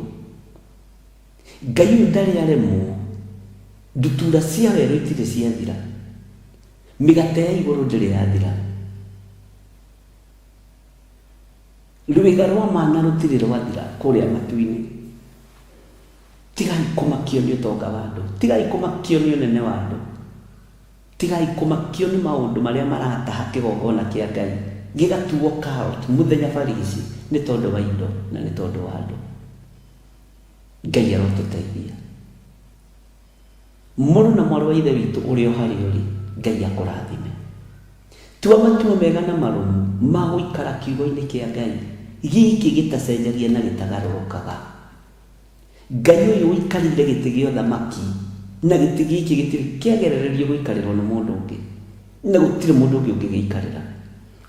Ngai ũyũ ndarĩ aremwo. Ndutura cia werũ itirĩ ciathira. Mĩgate ya igũrũ ndĩrĩ yathira. Rwĩga rwa mana rũtirĩ rwathira kũrĩa matu-inĩ. Tigai kũmakio nĩ ũtonga wa andũ. Tigai kũmakio nĩ ũnene wa andũ. Tigai kũmakio nĩ maũndũ marĩa marataha kĩgongona kĩa Ngai gĩgatuo cult mũthenya barigici nĩ tondũ wa indo na nĩ tondũ wa andũ. Ngai arotũteithia. Mũrũ na mwarĩ wa Ithe witũ ũrĩ o harĩa ũrĩ, Ngai akũrathime. Tua matua mega na marũmu ma gũikara kiugo-inĩ kĩa Ngai gĩkĩ gĩtacenjagia na gĩtagarũrũkaga. Ngai ũyũ ũikarĩire gĩtĩ gĩa ũthamaki, na gĩtĩ gĩkĩ gĩtirĩ kĩagerererio gũikarĩrwo nĩ mũndũ ũngĩ, na gũtirĩ mũndũ ũngĩ ũngĩgĩikarĩra.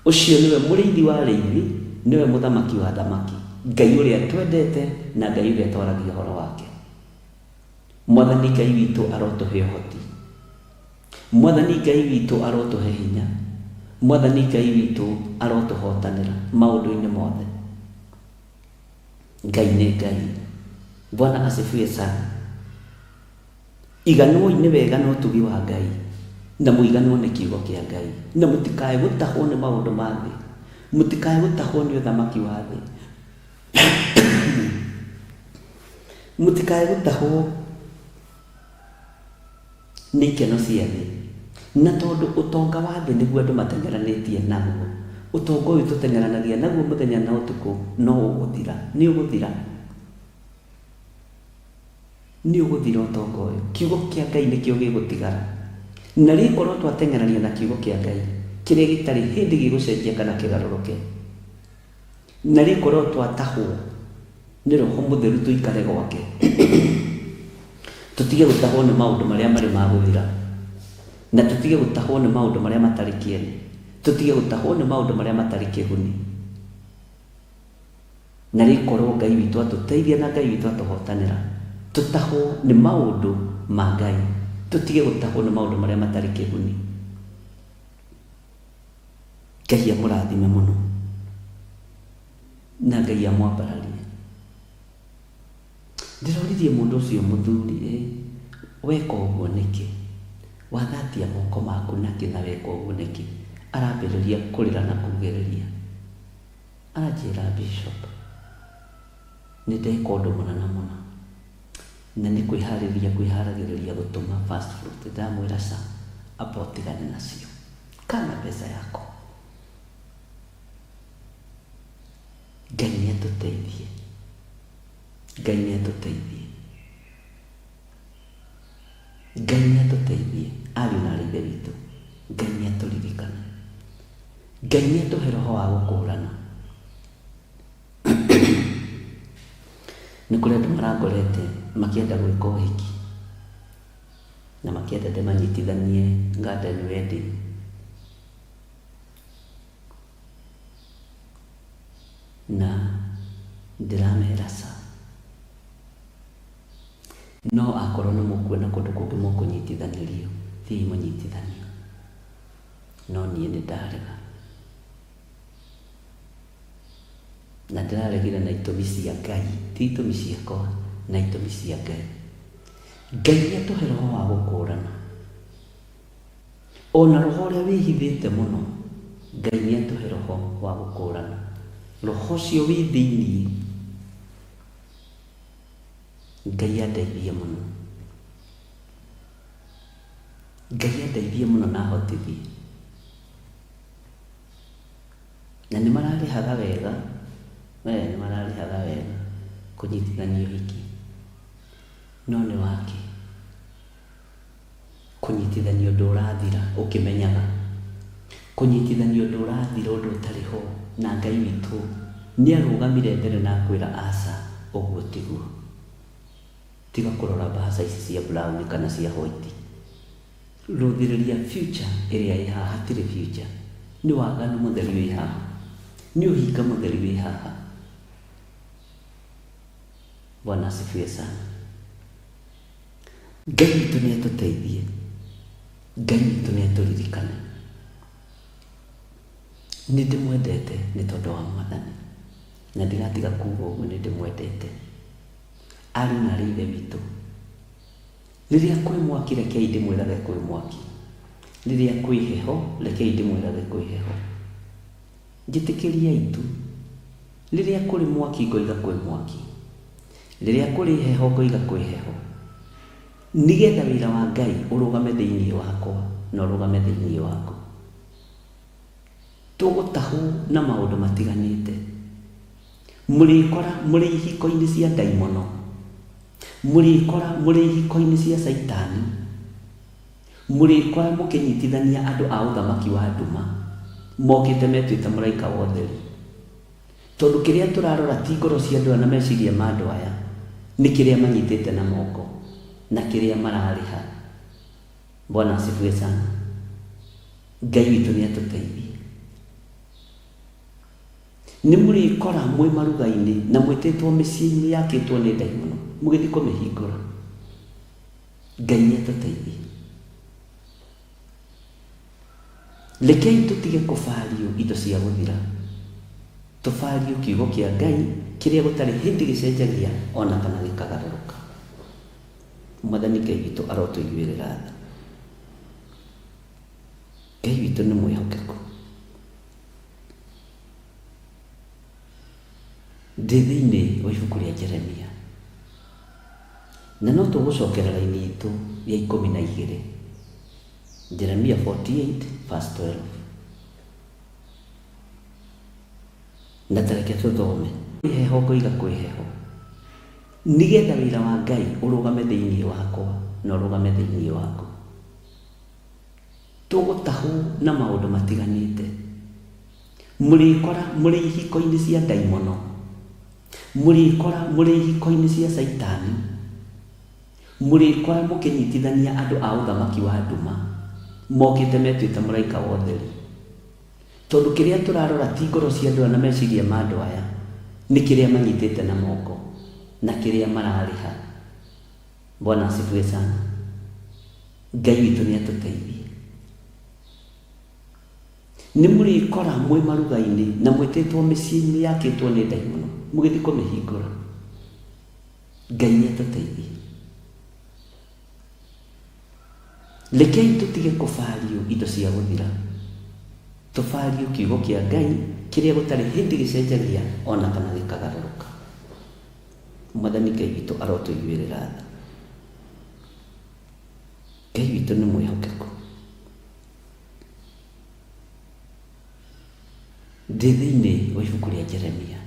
Ũcio nĩwe mũrĩithi wa arĩithi, nĩwe mũthamaki wa athamaki, Ngai ũrĩa twendete na Ngai ũrĩa twaragia ũhoro wake. Mwathani Ngai witũ arotũhe ũhoti. Mwathani Ngai witũ arotũhe hinya. Mwathani Ngai witũ arotũhotanĩra maũndũ-inĩ mothe. Ngai nĩ Ngai. Bwana asifiwe sana. Iganwoi nĩ wega na ũtugi wa Ngai, na mũiganwo nĩ kiugo kĩa Ngai, na mũtikae gũtahwo nĩ maũndũ ma thĩ, mũtikae gũtahwo nĩ ũthamaki wa thĩ, mũtikae gũtahwo nĩ ikeno cia thĩ. Na tondũ ũtonga wa thĩ nĩguo andũ mateng'eranĩtie naguo, ũtonga ũyũ tũteng'eranagia naguo mũthenya na ũtukũ no ũgũthira, nĩ ũgũthira. Nĩ ũgũthira ũtonga ũyũ. Kiugo kĩa Ngai nĩkĩo gĩgũtigara. Na rĩkorwo twateng'erania na kiugo kĩa Ngai, kĩrĩa gĩtarĩ hĩndĩ gĩgũcenjia kana kĩgarũrũke, na rĩkorwo twatahwo nĩ Roho Mũtheru tũikare gwake, tũtige gũtahwo nĩ maũndũ marĩa marĩ ma gũthira, na tũtige gũtahwo nĩ maũndũ marĩa matarĩ kĩene, tũtige gũtahwo nĩ maũndũ marĩa matarĩ kĩguni. Na rĩkorwo Ngai witũ atũteithia na Ngai witũ atũhotanĩra, tũtahwo nĩ maũndũ ma Ngai, tũtige gũtahwo nĩ maũndũ marĩa matarĩ kĩguni. Ngai amũrathime mũno na Ngai amwambararie. Ndĩroririe mũndũ ũcio mũthuri ĩ, weka ũguo nĩkĩ? Wathatia moko maku nakĩ na weka ũguo nĩkĩ? Arambĩrĩria kũrĩra na kugĩrĩria. Aranjĩra Bishop, nĩ ndeka ũndũ mũna na mũna, na nĩ kwĩharĩria ngwĩharagĩrĩria gũtũma first fruit. Ndamwĩra ca, amba ũtigane nacio. Kaa na mbeca yako. Ngai nĩ atũteithie. Ngai nĩ atũteithie. Ngai nĩ atũteithie ariũ na arĩ ithe witũ. Ngai nĩ atũririkane. Ngai nĩ atũhe roho wa gũkũrana. Nĩ kũrĩ andũ marangorete makĩenda gwĩka ũhiki na makĩenda ndĩmanyitithanie garden wedding. Na ndĩramera ca. No akorwo nĩ mũkuona kũndũ kũngĩ mũkũnyitithanĩrio, thiĩi mũnyitithanio. No niĩ nĩ ndarega. Na ndĩraregire na itũmi cia Ngai, ti itũmi ciakwa, na itũmi cia Ngai. Ngai nĩ atũhe roho wa gũkũrana. Ona roho ũrĩa wĩhithĩte mũno, Ngai nĩ atũhe roho wa gũkũrana. Roho ũcio wĩ thĩiniĩ, Ngai andeithie mũno. Ngai andeithie mũno na ahotithie. Na nĩ mararĩhaga wega, nĩ mararĩhaga wega kũnyitithania ũhiki. No nĩ wakĩ? Kũnyitithania ũndũ ũrathira ũkĩmenyaga. Kũnyitithania ũndũ ũrathira ũndũ ũtarĩ ho na Ngai witũ nĩ arũgamire mbere na akwĩra aca ũguo tiguo. Tiga kũrora mbahaca ici cia brown kana cia white. Rũthĩrĩria future ĩrĩa ĩ haha, hatirĩ future. Nĩ waganu mũtheri wĩ haha. Nĩ ũhinga mũtheri wĩ haha. Bwana asifiwe sana. Ngai witũ nĩ atũteithie. Ngai witũ nĩ atũririkane. Nĩ ndĩmwendete nĩ tondũ wa Mwathani. Na ndigatiga kuga ũguo nĩ ndĩmwendete. Ariũ na aarĩ a Ithe witũ, rĩrĩa kwĩ mwaki rekei ndĩmwĩrage kwĩ mwaki. Rĩrĩa kwĩ heho rekei ndĩmwĩrage kwĩ heho. Njĩtĩkĩriai tu. Rĩrĩa kũrĩ mwaki ngoiga kwĩ mwaki. Rĩrĩa kũrĩ heho ngoiga kwĩ heho. Nĩgetha wĩra wa Ngai ũrũgame thĩinĩ wakwa na ũrũgame thĩinĩ waku. Tũgũtahwo na maũndũ matiganĩte. Mũrĩkora mũrĩ ihiko-inĩ cia ndaimono. Mũrĩkora mũrĩ ihiko-inĩ cia caitani. Mũrĩkora mũkĩnyitithania andũ a ũthamaki wa nduma mokĩte metuĩte mũraika wa ũtheri. Tondũ kĩrĩa tũrarora ti ngoro cia andũ aya na meciria ma andũ aya, nĩ kĩrĩa manyitĩte na moko na kĩrĩa mararĩha. Bwana asifiwe sana. Ngai witũ nĩ atũteithie. Nĩ mũrĩkora mwĩ maruga-inĩ na mwĩtĩtwo mĩciĩ-inĩ yakĩtwo nĩ ndaimono mũgĩthiĩ kũmĩhingũra. Ngai nĩ atũteithie. Rekei tũtige kũbario indo cia gũthira, tũbario kiugo kĩa Ngai kĩrĩa gũtarĩ hĩndĩ gĩcenjagia ona kana gĩkagarũrũka. Mwathani Ngai witũ arotũiguĩrĩra tha. Ngai witũ nĩ mwĩhokeku. Ndĩ thĩinĩ wa ibuku rĩa Jeremia, na no tũgũcokera raini itũ ya 12. Jeremia 48 verse 12. Na ta reke tũthome. Kwĩ heho ngoiga kwĩ heho. Nĩgetha wĩra wa Ngai ũrũgame thĩinĩ wakwa na ũrũgame thĩinĩ waku. Tũgũtahwo na maũndũ matiganĩte. Mũrĩkora mũrĩ ihiko-inĩ cia ndaimono. Mũrĩkora mũrĩ ihiko-inĩ cia caitani. Mũrĩkora mũkĩnyitithania andũ a ũthamaki wa nduma mokĩte metuĩte mũraika wa ũtheri. Tondũ kĩrĩa tũrarora ti ngoro cia andũ aya na meciria ma andũ aya, nĩ kĩrĩa manyitĩte na moko na kĩrĩa mararĩha. Bwana asifiwe sana. Ngai witũ nĩ atũteithie. Nĩ mũrĩkora mwĩ maruga-inĩ na mwĩtĩtwo mĩciĩ-inĩ yakĩtwo nĩ ndaimono mũgĩthiĩ kũmĩhingũra. Ngai nĩ atũteithie. Rekei tũtige kũbario indo cia gũthira, tũbario kiugo kĩa Ngai kĩrĩa gũtarĩ hĩndĩ gĩcenjagia ona kana gĩkagarũrũka. Mwathani Ngai witũ arotũiguĩrĩra tha. Ngai witũ nĩ mwĩhokeku. Ndĩ thĩinĩ wa ibuku rĩa Jeremia,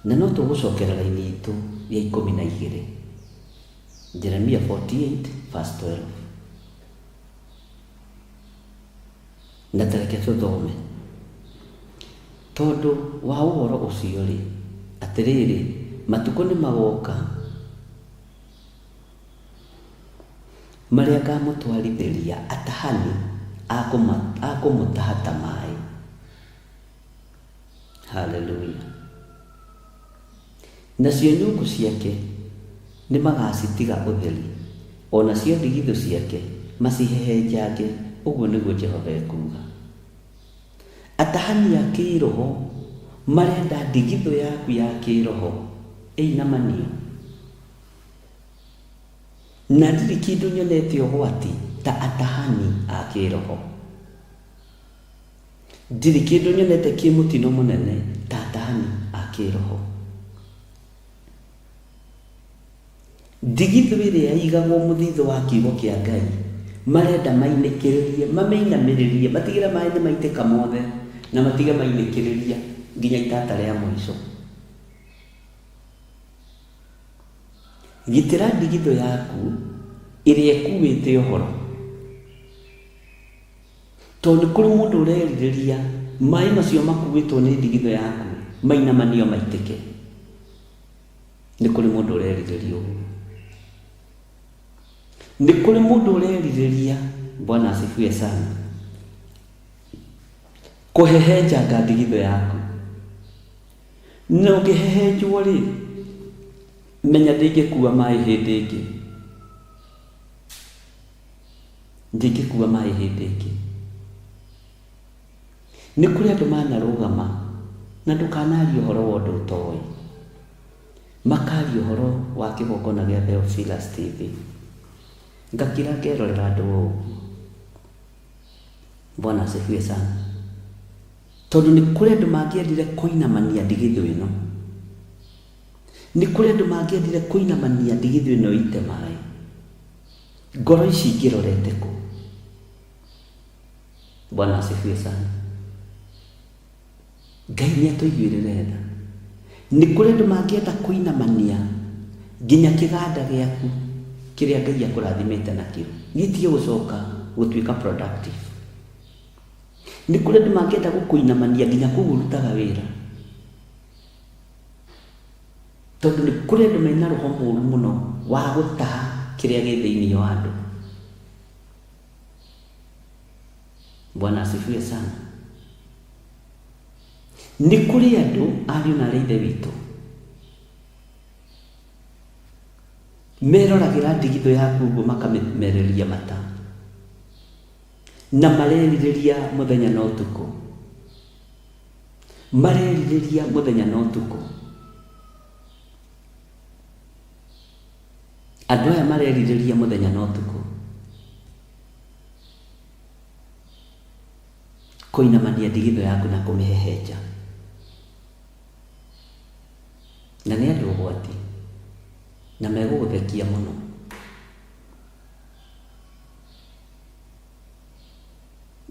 na no tũgũcokera raini itũ ya 12. Jeremia 48 verse 12. Na ta reke tũthome. Tondũ wa ũhoro ũcio-rĩ, atĩrĩrĩ, matukũ nĩmagoka marĩa ngamũtwarithĩria atahani a kũmũtaha ta maĩ. Haleluya. Nacio nyũngũ ciake nĩmagacitiga ũtheri, o nacio ndigithũ ciake macihehenjange, ũguo nĩguo Jehova ekuuga. Atahani a kĩĩroho marenda ndigithũ yaku ya kĩĩroho ĩinamanio. Na ndirĩ kĩndũ nyonete ũgwati ta atahani a kĩĩroho. Ndirĩ kĩndũ nyonete kĩ mũtino mũnene ta atahani a kĩĩroho. Ndigithũ ĩrĩa ĩigagwo mũthithũ wa kiugo kĩa Ngai marenda mainĩkĩrĩrie, mamĩinamĩrĩrie, matigĩre maĩ nĩ maitĩka mothe na matige mainĩkĩrĩria nginya itata rĩa mũico. Gitĩra ndigithũ yaku ĩrĩa ĩkuĩte ũhoro. Tondũ nĩ kũrĩ mũndũ ũrerirĩria maĩ macio makuĩtwo nĩ ndigithũ yaku mainamanio maitĩke. Nĩ kũrĩ mũndũ ũrerirĩria ũguo. Nĩ kũrĩ mũndũ ũrerirĩria, Bwana asifiwe sana, kũhehenjanga ndigithũ yaku. Na ũngĩhehenjwo rĩ, menya ndĩngĩkua maĩ hĩndĩ ĩngĩ. Ndĩngĩkua maĩ hĩndĩ ĩngĩ. Nĩ kũrĩ andũ manarũgama, na ndũkanarie ũhoro wa ũndũ ũtoĩ, makaria ũhoro wa kĩgongona gĩa Theophilus TV. Ngakira ngerorera andũ o ũguo. Bwana asifiwe sana. Tondũ nĩ kũrĩ andũ mangĩendire kũinamania ndigithũ ĩno. Nĩ kũrĩ andũ mangĩendire kũinamania ndigithũ ĩno ĩite maĩ. Ngoro ici ingĩrorete kũ? Bwana asifiwe sana. Ngai nĩ atũiguĩrĩre tha. Nĩ kũrĩ andũ mangĩenda kũinamania nginya kĩganda gĩaku kĩrĩa Ngai akũrathimĩte nakĩo gĩtige gũcoka gũtuĩka productive. Nĩ kũrĩ andũ mangĩenda gũkũinamania nginya kũu ũrutaga wĩra. Tondũ nĩ kũrĩ andũ mena roho mũru mũno wa gũtaha kĩrĩa gĩ thĩinĩ wa andũ. Bwana asifiwe sana. Nĩ kũrĩ andũ ariũ na arĩ ithe witũ meroragĩra ndigithũ yaku ũguo makamĩmereria mata na marerirĩria mũthenya na ũtukũ, marerirĩria mũthenya na ũtukũ. Andũ aya marerirĩria mũthenya na ũtukũ kũinamania ndigithũ yaku na kũmĩhehenja. Na nĩ andũ ũgwati na megũgũthekia mũno.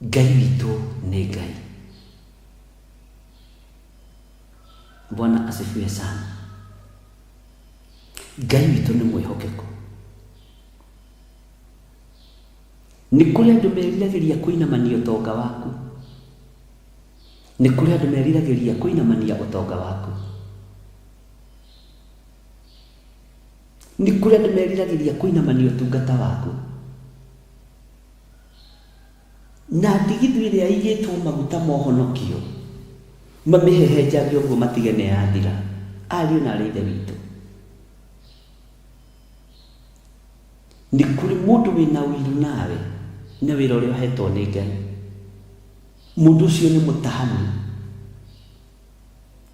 Ngai witũ nĩ Ngai. Bwana asifiwe sana. Ngai witũ nĩ mwĩhokeku. Nĩ kũrĩ andũ meriragĩria kũinamania ũtonga waku. Nĩ kũrĩ andũ meriragĩria kũinamania ũtonga waku. Nĩ kũrĩ andũ meriragĩria kũinamania ũtungata waku. Na ndigithũ ĩrĩa ĩigĩtwo maguta ma ũhonokio, mamĩhehenjange ũguo matige nĩ yathira. Ariũ na arĩ ithe witũ. Nĩ kũrĩ mũndũ wĩna ũiru nawe na wĩra ũrĩa ũhetwo nĩ Ngai. Mũndũ ũcio nĩ mũtahani.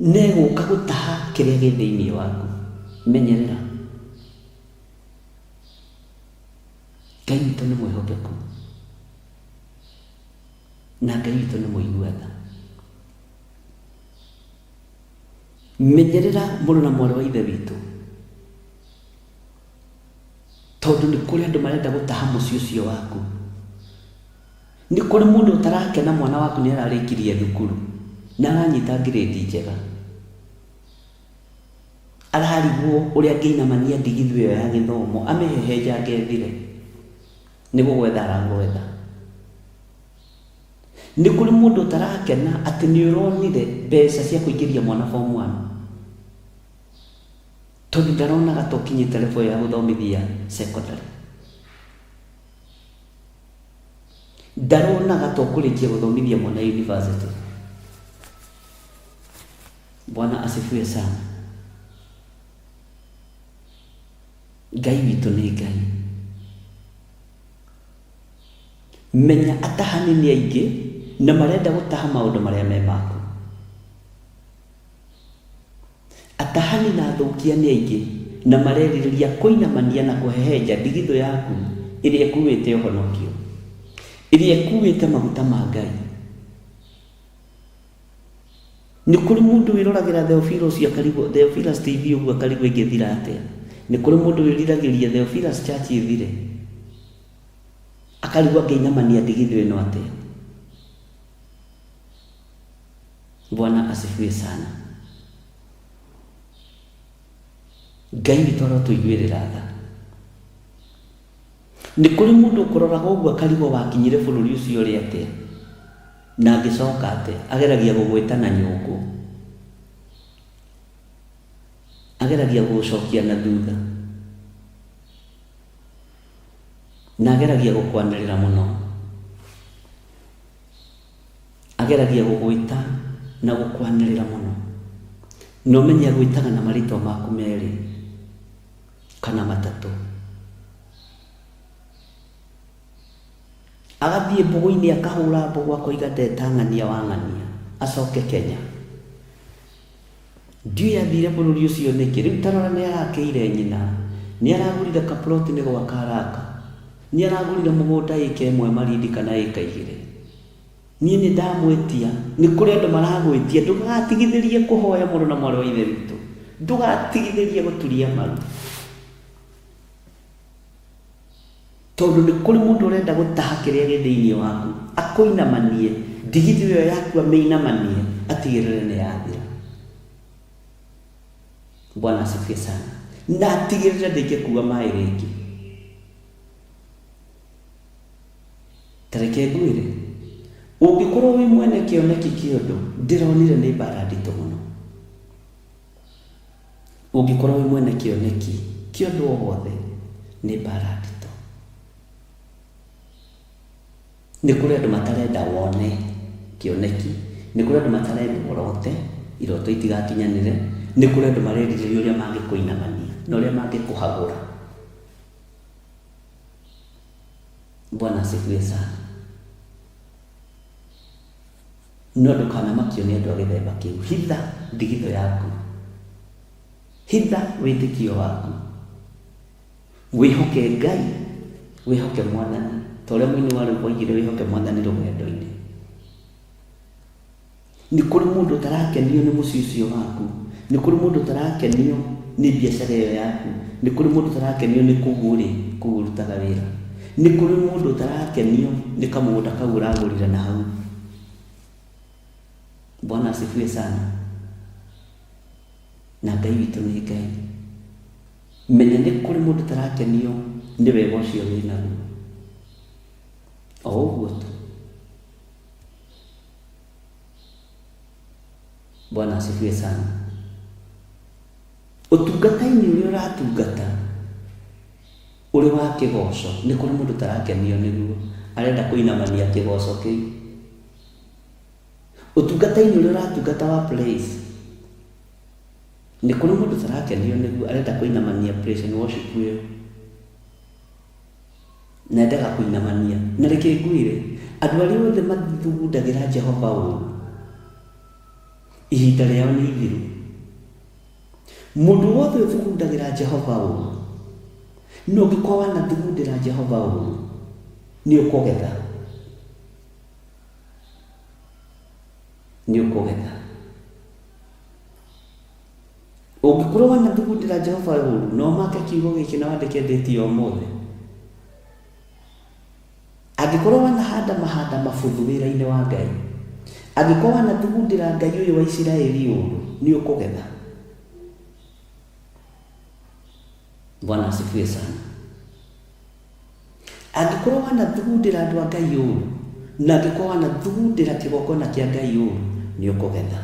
Na egũka gũtaha kĩrĩa gĩ thĩinĩ waku. Menyerera. Ngai witũ nĩ mwĩhokeku. Na Ngai witũ nĩ mũigua tha. Menyerera mũrũ na mwarĩ wa ithe witũ. Tondũ nĩ kũrĩ andũ marenda gũtaha mũciĩ ũcio waku. Nĩ kũrĩ mũndũ ũtarakena mwana waku nĩ ararĩkirie thukuru na aranyita ngirĩndi njega. Ararigwo ũrĩa angĩinamania ndigithũ ĩyo ya gĩthomo amĩhehenjange ĩthire. Nĩ gũgwetha aragwetha. Nĩ kũrĩ mũndũ ũtarakena atĩ nĩ ũronire mbeca cia kũingĩria mwana form one. Tondũ ndaronaga ta ũkinyĩte level ya gũthomithia secondary. Ndaronaga ta ũkũrĩkia gũthomithia mwana university. Bwana asifiwe sana. Ngai witũ nĩ Ngai. Menya atahani nĩ aingĩ na marenda gũtaha maũndũ marĩa me maku. Atahani na athũkia nĩ aingĩ na marerirĩria kũinamania na kũhehenja ndigithũ yaku ĩrĩa ĩkuĩte ũhonokio, ĩrĩa ĩkuĩte maguta ma Ngai. Nĩ kũrĩ mũndũ wĩroragĩra Theophilus akarigwo, Theophilus TV ũguo akarigwo ĩngĩthira atĩa. Nĩ kũrĩ mũndũ wĩriragĩria Theophilus Church ĩthire, akarigwo angĩinamania ndigithũ ĩno atĩa. Bwana asifiwe sana. Ngai witũ arotũiguĩrĩra tha. Nĩ kũrĩ mũndũ ũkũroraga ũguo akarigwo wakinyire bũrũri ũcio ũrĩ atĩa na angĩcoka atĩa. Ageragia gũgwĩta na nyũngũ, ageragia gũgũcokia na thutha, na ageragia gũkwanĩrĩra mũno. Ageragia gũgwĩta na gũkwanĩrĩra mũno. Na ũmenye agwĩtaga na marĩtwa maku merĩ kana matatũ. Agathiĩ mbũgũ-inĩ akahũra mbũgũ akoiga ndeta ng'ania wa ng'ania acoke Kenya. Ndiũĩ athire bũrũri ũcio nĩkĩ. Rĩu ta rora nĩ arakĩire nyina, nĩ aragũrire kaploti nĩ gwaka araka, nĩ aragũrire mũgũnda ĩka ĩmwe Malindi kana ĩka igĩrĩ. Niĩ nĩ ndamwĩtia, nĩ kũrĩ andũ maragwĩtia, ndũgatigithĩrie kũhoya mũrũ na mwarĩ wa Ithe witũ, ndũgatigithĩrie gũturia maru. Tondũ nĩ kũrĩ mũndũ ũrenda gũtaha kĩrĩa gĩ thĩinĩ waku, akũinamanie, ndigithũ ĩyo yaku amĩinamanie, atigĩrĩre nĩ yathira. Bwana asifiwe sana. Na atigĩrĩre ndĩngĩkua maĩ rĩngĩ. Ta reke ngwĩre, ũngĩkorwo wĩ mwene kĩoneki kĩa ũndũ, ndĩronire nĩ mbara nditũ mũno. Ũngĩkorwo wĩ mwene kĩoneki kĩa ũndũ o wothe, nĩ mbara nditũ. Nĩ kũrĩ andũ matarenda wone kĩoneki, nĩ kũrĩ andũ matarenda ũrote, iroto itigakinyanĩre, nĩ kũrĩ andũ marerirĩria ũrĩa mangĩkũinamania na ũrĩa mangĩkũhagũra. Bwana asifiwe sana. No ndũkanamakio nĩ andũ a gĩthemba kĩu. Hitha ndigithũ yaku. Hitha wĩtĩkio waku. Wĩhoke Ngai, wĩhoke Mwathani. Ta ũrĩa mũini wa rwĩmbo oigire wĩhoke Mwathani rũgendo-inĩ. Nĩ kũrĩ mũndũ ũtarakenio nĩ mũciĩ ũcio waku. Nĩ kũrĩ mũndũ ũtarakenio nĩ biacara ĩyo yaku. Nĩ kũrĩ mũndũ ũtarakenio nĩ kũu ũrĩ, kũu ũrutaga wĩra. Nĩ kũrĩ mũndũ ũtarakenio nĩ kamũgũnda kau ũragũrire na hau. Bwana asifiwe sana. Na Ngai witũ nĩ Ngai. Menya nĩ kũrĩ mũndũ ũtarakenio nĩ wega ũcio wĩ naguo. O ũguo tu. Bwana asifiwe sana. Ũtungata-inĩ ũrĩa ũratungata ũrĩ wa kĩgoco, nĩ kũrĩ mũndũ ũtarakenio nĩguo, arenda kũinamania kĩgoco kĩu. Ũtungata-inĩ ũrĩa ũratungata wa praise, nĩ kũrĩ mũndũ ũtarakenio nĩguo, arenda kũinamania praise and worship ĩyo. Na endaga kũinamania. Na reke ngwĩre, andũ arĩa othe mathugundagĩra Jehova ũũru, ihinda rĩao nĩ ithiru. Mũndũ wothe ũthugundagĩra Jehova ũũru, na ũngĩkorwo wanathugundĩra Jehova ũũru, nĩ ũkũgetha. Nĩ ũkũgetha. Ũngĩkorwo wanathugundĩra Jehova ũũru, na ũmake kiugo gĩkĩ na wandĩke ndĩti ya ũmũthĩ, angĩkorwo wanahanda mahanda mabuthu wĩra-inĩ wa Ngai, angĩkorwo wanathugundĩra Ngai ũyũ wa Isiraeli ũũru, nĩ ũkũgetha. Bwana asifiwe sana. Angĩkorwo wanathugundĩra andũ a Ngai ũũru, na angĩkorwo wanathugundĩra kĩgongona kĩa Ngai ũũru, nĩ ũkũgetha.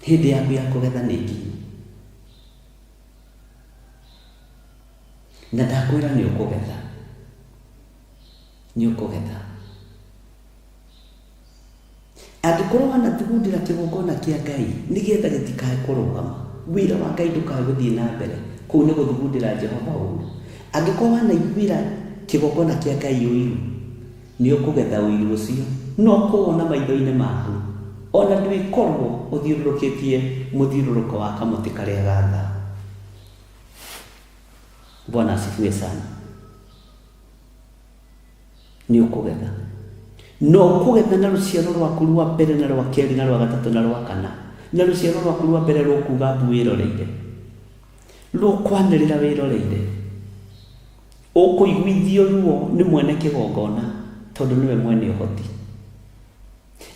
Hĩndĩ yaku ya kũgetha nĩ nginyu. Na ndakwĩra nĩ ũkũgetha. Nĩ ũkũgetha. Angĩkorwo wanathugundĩra kĩgongona kĩa Ngai nĩgetha gĩtikae kũrũgama, wĩra wa Ngai ndũkae gũthiĩ na mbere, kũu nĩ gũthugundĩra Jehova ũũru. Angĩkorwo wanaiguĩra kĩgongona kĩa Ngai ũiru, nĩ ũkũgetha ũiru ũcio, na ũkũwona maitho-inĩ maku, o na ndwĩkorwo ũthiũrũrũkĩtie mũthiũrũrũko wa kamũtĩ karĩa ga thaa. Bwana asifiwe sana. Nĩ ũkũgetha. Na ũkũgetha na rũciaro rwaku rwa mbere na rwa kerĩ na rwa gatatũ na rwa kana. Na rũciaro rwaku rwa mbere rũkuga mbu wĩroreire. Rũkwanĩrĩra wĩroreire. Ũkũiguithio ruo nĩ mwene kĩgongona tondũ nĩwe mwene ũhoti.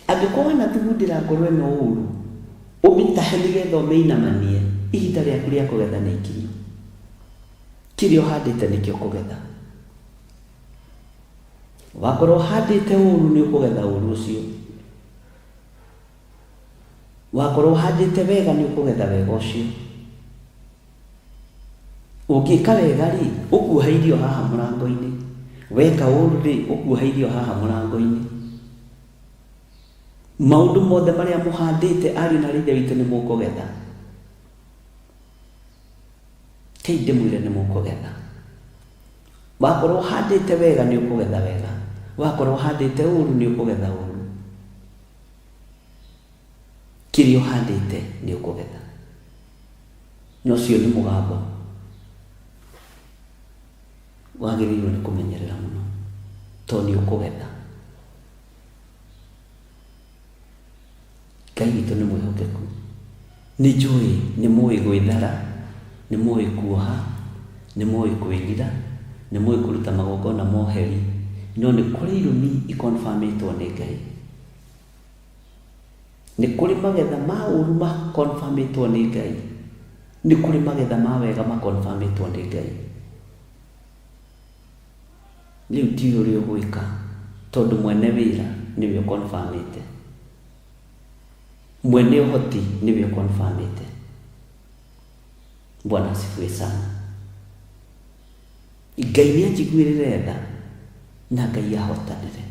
Angĩkorwo wanathugundĩra ngoro ĩno ũũru, ũmĩtahe nĩgetha ũmĩinamanie, ihinda rĩaku rĩa kũgetha nĩ ikinyu. Kĩrĩa ũhandĩte nĩkĩo ũkũgetha. Wakorwo ũhandĩte ũũru nĩ ũkũgetha ũũru ũcio. Wakorwo ũhandĩte wega nĩ ũkũgetha wega ũcio. Ũngĩka wega rĩ, ũkuoha irio haha mũrango-inĩ. Weka ũũru rĩ, ũkuoha irio haha mũrango-inĩ. Maũndũ mothe marĩa mũhandĩte ariũ na aarĩ a Ithe witũ nĩ mũkũgetha. Kei ndĩmwĩre nĩ mũkũgetha. Wakorwo ũhandĩte wega nĩ ũkũgetha wega. Wakorwo ũhandĩte ũũru nĩ ũkũgetha ũũru. Kĩrĩa ũhandĩte nĩ ũkũgetha. Na ũcio nĩ mũgambo wagĩrĩirwo nĩ kũmenyerera mũno tondũ nĩ ũkũgetha. Ngai witũ nĩ mwĩhokeku. Nĩ njũĩ nĩ mũĩ gwĩthara, nĩ mũĩ kuoha, nĩ mũĩ kwĩrira, nĩ mũĩ kũruta magongona ma ũheri, no nĩ kũrĩ irumi i confirm ĩtwo nĩ Ngai. Nĩ kũrĩ magetha ma ũru ma confirm ĩtwo nĩ Ngai. Nĩ kũrĩ magetha ma wega ma confirm ĩtwo nĩ Ngai. Rĩu ndiũĩ ũrĩa ũgwĩka tondũ mwene wĩra nĩwe ũ confirm ĩte. Mwene ũhoti nĩwe ũ confirm ĩte. Bwana asifiwe sana. Ngai nĩ anjiguĩrĩre tha na Ngai ahotanĩre.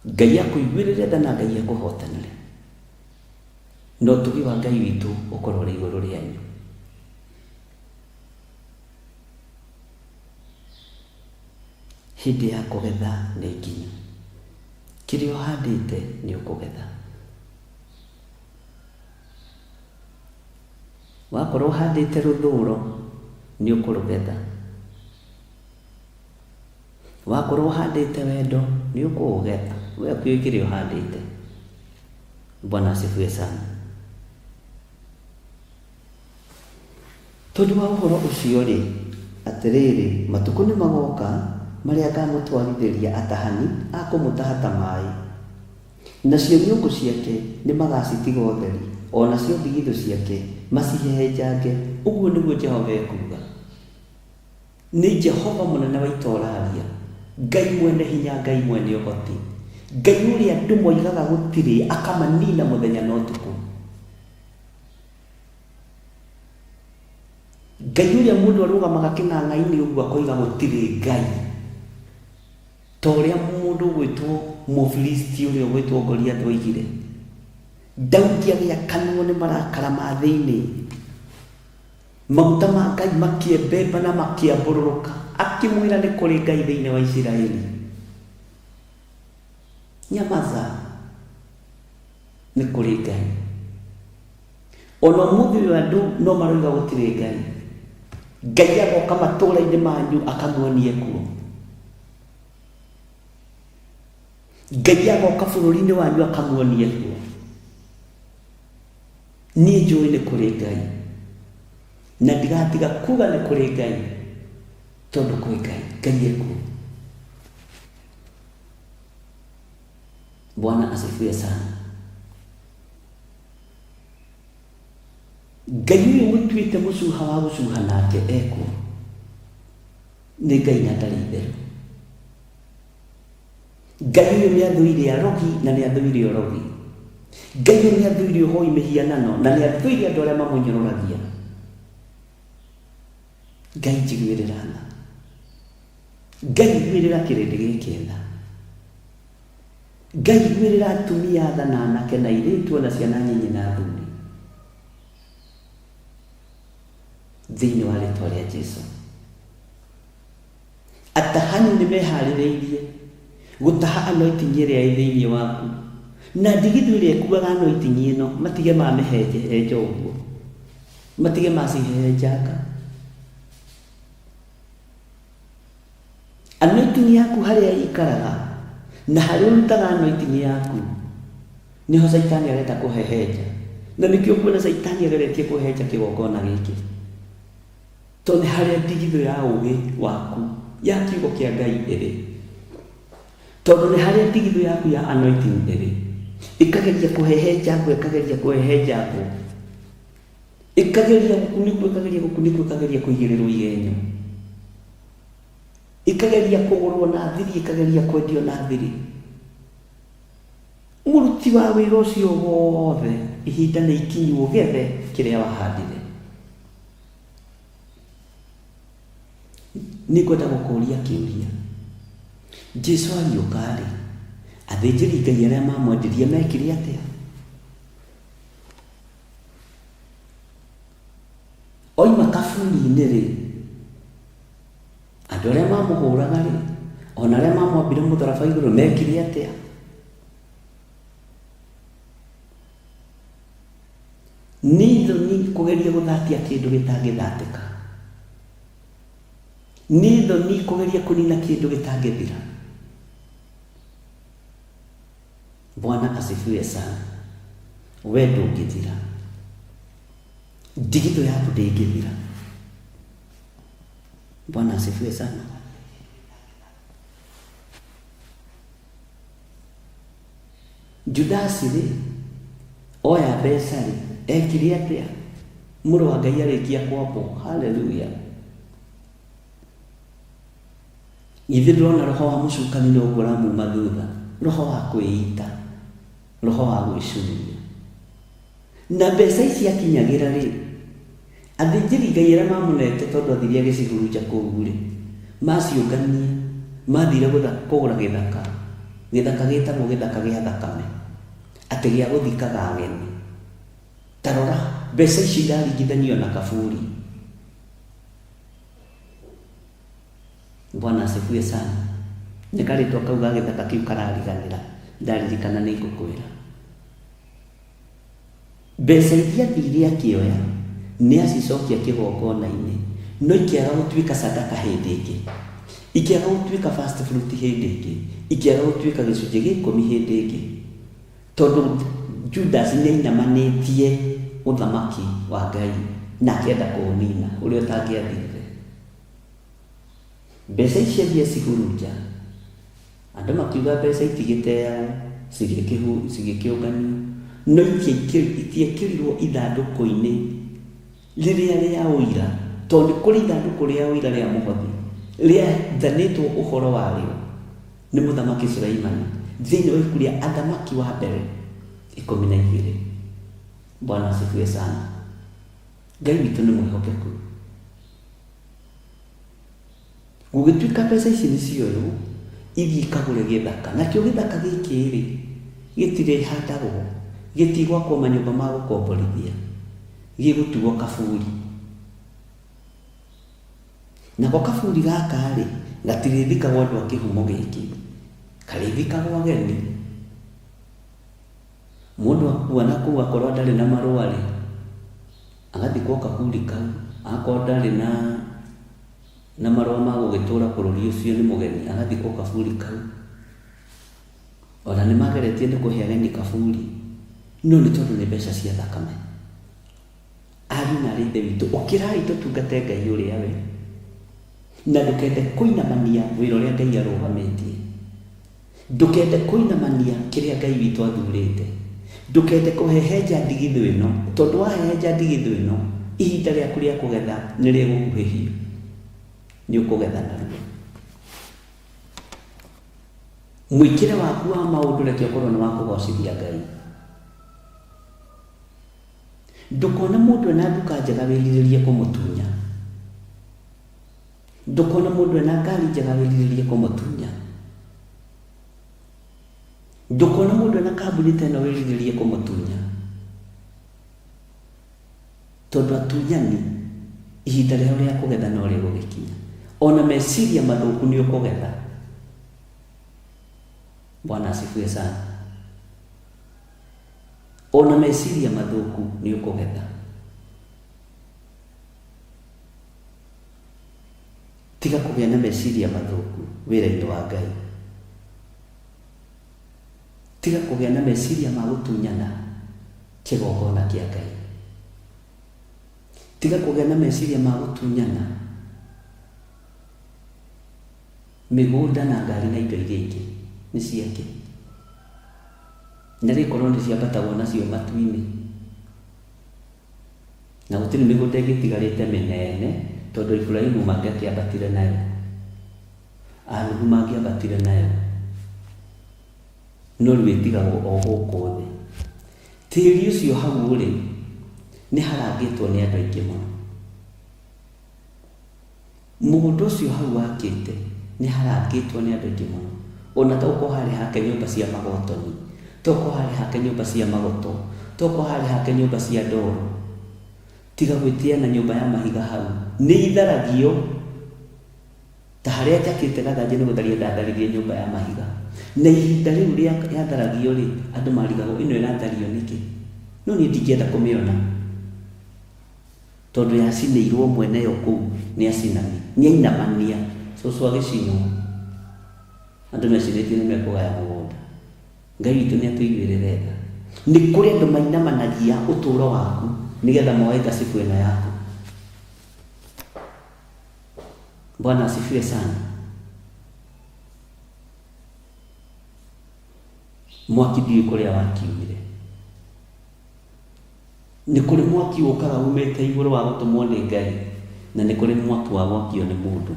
Ngai akũiguĩrĩre tha na Ngai akũhotanĩre. Na ũtugi wa Ngai witũ ũkorwo ũrĩ igũrũ rĩanyu. Hĩndĩ ya kũgetha nĩ nginyu. Kĩrĩa ũhandĩte nĩ ũkũgetha. Wakorwo ũhandĩte rũthũro, nĩ ũkũrũgetha. Wakorwo ũhandĩte wendo, nĩ ũkũũgetha. We ũkĩũĩ kĩrĩa ũhandĩte. Bwana asifiwe sana. Tondũ wa ũhoro ũcio-rĩ, atĩrĩrĩ, matukũ nĩmagoka marĩa ngamũtwarithĩria atahani a kũmũtaha ta maĩ, nacio nyũngũ ciake nĩmagacitiga ũtheri, o nacio ndigithũ ciake macihehenjange, ũguo nĩguo Jehova ekuuga. Nĩ Jehova mũnene wa ita ũraaria, Ngai mwene hinya, Ngai mwene ũhoti, Ngai ũrĩa andũ moigaga gũtirĩ, akamanina mũthenya na ũtukũ. Ngai ũrĩa mũndũ arũgamaga kĩng'ang'a-inĩ ũguo akoiga gũtirĩ Ngai. Ta ũrĩa mũndũ ũgwĩtwo Mũfilisti ũrĩa ũgwĩtwo Goliathũ oigire. Daudi agĩakanwo nĩ marakara ma thĩinĩ. Maguta ma Ngai makĩembemba na makĩambũrũrũka. Akĩmwĩra nĩ kũrĩ Ngai thĩinĩ wa Isiraeli. Nyamaza. Nĩ kũrĩ Ngai. Ona ũmũthĩ ũyũ andũ no maroiga gũtirĩ Ngai. Ngai agoka matũũra-inĩ manyu akamuonie kuo. Ngai agoka bũrũri-inĩ wanyu akamuonie kuo. Niĩ njũĩ nĩ kũrĩ Ngai. Na ndigatiga kuga nĩ kũrĩ Ngai tondũ kwĩ Ngai. Ngai ekuo. Bwana asifiwe sana. Ngai ũyũ mũtuĩte mũcuha wa gũcuha nake ekuo. Nĩ Ngai na ndarĩ itherũ. Ngai ũyũ nĩ athũire arogi na nĩ athũire ũrogi. Ngai ũyũ nĩ athũire ũhoi mĩhianano na nĩ athũire andũ arĩa mamũnyũrũragia. Ngai njiguĩrĩra tha. Ngai iguĩrĩra kĩrĩndĩ gĩkĩ tha. Ngai iguĩrĩra atumia tha na anake na airĩtu ona ciana nyinyi na athuri. Thĩinĩ wa rĩtwa rĩa Jesu. Atahani nĩ meharĩrĩirie gũtaha anointing ĩrĩa ĩ thĩinĩ waku. Na ndigithũ ĩrĩa ĩkuaga anointing ĩno matige mamĩhenjehenja ũguo. Matige macihehenjanga. Anointing yaku harĩa ĩikaraga na harĩa ũrutaga anointing yaku nĩho caitani arenda kũhehenja. Na nĩkĩo ũkuona caitani ageretie kũhehenja kĩgongona gĩkĩ. Tondũ nĩ harĩa ndigithũ ya ũgĩ waku ya kiugo kĩa Ngai ĩrĩ. Tondũ nĩ harĩa ndigithũ yaku ya anointing ĩrĩ. Ĩkageria kũhehenjangwo, ĩkageria kũhehenjangwo. Ĩkageria gũkunĩkwo, ĩkageria gũkunĩkwo, ĩkageria kũigĩrĩrwo igenyo. Ĩkageria kũgũrwo na thiri, ĩkageria kwendio na thiri. Mũruti wa wĩra ũcio wothe, ihinda nĩ ikinyu ũgethe kĩrĩa wahandire. Nĩngwenda gũkũria kĩũria. Jesu ariũka-rĩ, athĩnjĩri Ngai arĩa mamwendirie mekire atĩa? Oima kaburi-inĩ-rĩ, andũ arĩa mamũhũraga-rĩ, ona arĩa mamwambire mũtharaba igũrũ mekire atĩa? Nĩ thoni kũgeria gũthatia kĩndũ gĩtangĩthatĩka. Nĩ thoni kũgeria kũnina kĩndũ gĩtangĩthira. Bwana asifiwe sana. We ndũngĩthira. Ndigithũ yaku ndĩngĩthira. Bwana asifiwe sana. Judasi-rĩ, oya mbeca-rĩ, ekire atĩa? Mũrũ wa Ngai arĩkia kwambwo. Haleluya! Githĩ ndũrona roho wa mũcukani noguo ũramuma thutha, roho wa kwĩita, roho wa gwĩcuria. Na mbeca ici akinyagĩra-rĩ, athĩnjĩri Ngai arĩa mamũnete tondũ athire agĩcihurunja kũu-rĩ, maciũngania, mathire kũgũra gĩthaka, gĩthaka gĩtagwo gĩthaka gĩa thakame, atĩ gĩa gũthikaga ageni. Ta rora, mbeca icio iraringithanio na kaburi. Bwana asifiwe sana. Nĩ karĩtwa kau ga gĩthaka kĩu karariganĩra, ndaririkana nĩ ngũkwĩra. Mbeca iria athire akĩoya nĩ acicokia kĩgongona-inĩ, no ikĩaga gũtuĩka sadaka hĩndĩ ĩngĩ, ikĩaga gũtuĩka first fruit hĩndĩ ĩngĩ, ikĩaga gũtuĩka gĩcunjĩ gĩa ikũmi hĩndĩ ĩngĩ, tondũ Judas nĩ ainamanĩtie ũthamaki wa Ngai na akĩenda kũũnina ũrĩa ũtangĩathirire. Mbeca ici athiĩ acihurunja, andũ makiuga mbeca itigĩteagwo, cigĩkĩũnganio, no itiekĩrirwo ithandũkũ-inĩ rĩrĩa rĩa ũira, tondũ nĩ kũrĩ ithandũkũ rĩa ũira rĩa mũhothi, rĩathanĩtwo ũhoro warĩo nĩ Mũthamaki Suleimani thĩinĩ wa ibuku rĩa Athamaki wa mbere 12. Bwana asifiwe sana. Ngai witũ nĩ mwĩhokeku. Gũgĩtuĩka mbeca ici nĩ cioywo ithiĩ ikagũre gĩthaka. Nakĩo gĩthaka gĩkĩ rĩ, gĩtirĩhandagwo, gĩtigwakwo manyũmba ma gũkomborithia, gĩgũtuo kaburi. Nako kaburi gaka rĩ, gatirĩthikagwo andũ a kĩhumo gĩkĩ, karĩthikagwo ageni. Mũndũ akua na kũu akorwo ndarĩ na marũa rĩ, agathikwo kaburi kau, akorwo ndarĩ na na marũa ma gũgĩtũra bũrũri ũcio nĩ mũgeni, agathikwo kaburi kau. Ona nĩ mageretie nĩ kũhe ageni kaburi, no nĩ tondũ nĩ mbeca cia thakame. Ariũ na aarĩ a Ithe witũ, ũkĩrai tũtungate Ngai ũrĩa we, na ndũkende kũinamania wĩra ũrĩa Ngai arũgamĩtie. Ndũkende kũinamania kĩrĩa Ngai witũ athurĩte. Ndũkende kũhehenja ndigithũ ĩno, tondũ wahehenja ndigithũ ĩno, ihinda rĩaku rĩa kũgetha nĩ rĩgũkuhĩhio. Nĩ ũkũgetha narua. Mwĩkĩre waku wa maũndũ reke ũkorwo nĩ wa kũgocithia Ngai. Ndũkone mũndũ ena nduka njega wĩrirĩrie kũmũtunya. Ndũkone mũndũ ena ngari njega wĩrirĩrie kũmũtunya. Ndũkona mũndũ ena kambuni ta ĩno wĩrirĩrie kũmũtunya, tondũ atunyani ihinda rĩao rĩa kũgetha no rĩgũgĩkinya. Ona meciria mathũku nĩ ũkũgetha. Bwana asifiwe sana. Ona meciria mathũku nĩ ũkũgetha. Tiga kũgĩa na meciria mathũku wĩra-inĩ wa Ngai. Tiga kũgĩa na meciria ma gũtunyana kĩgongona kĩa Ngai. Tiga kũgĩa na meciria ma gũtunyana mĩgũnda na ngari na indo iria ingĩ nĩ ciake. Na rĩkorwo nĩ ciambatagwo nacio matu-inĩ. Na gũtirĩ mĩgũnda ĩngĩ ĩtigarĩte mĩnene tondũ Iburahimu mangĩakĩambatire nayo. Anuhu mangĩambatire nayo. No rĩu ĩtigagwo o gũkũ thĩ. Tĩri ũcio hau ũrĩ nĩ harangĩtwo nĩ andũ aingĩ mũno. Mũgũnda ũcio hau wakĩte nĩ harangĩtwo nĩ andũ aingĩ mũno. Ona to gũkorwo harĩ hake nyũmba cia magotoni, to gũkorwo harĩ hake nyũmba cia magoto, to gũkorwo harĩ hake nyũmba cia ndoro. Tiga gwĩtĩa na nyũmba ya mahiga hau. Nĩ itharagio ta harĩa njakĩte gathanjĩ nĩ gũtharia ndatharirie nyũmba ya mahiga. Na ihinda rĩu rĩa yatharagio rĩ, andũ marigagwo ĩno ĩrathario nĩkĩ? No niĩ ndingĩenda kũmĩona. Tondũ yacinĩirwo mwene yo kũu nĩ acinani, nĩ ainamania, cũcũ agĩcinwo. Andũ mecirĩtie nĩ mekũgaya mũgũnda. Ngai witũ nĩ atũiguĩrĩre tha. Nĩ kũrĩ andũ mainamanagia ũtũũro waku nĩgetha moe ngacibũ ĩno yaku. Bwana asifiwe sana. Mwaki ndiũĩ kũrĩa wakiumire. Nĩ kũrĩ mwaki ũkaga umĩte igũrũ wa gũtũmwo nĩ Ngai, na nĩ kũrĩ mwaki wa gwakio nĩ mũndũ.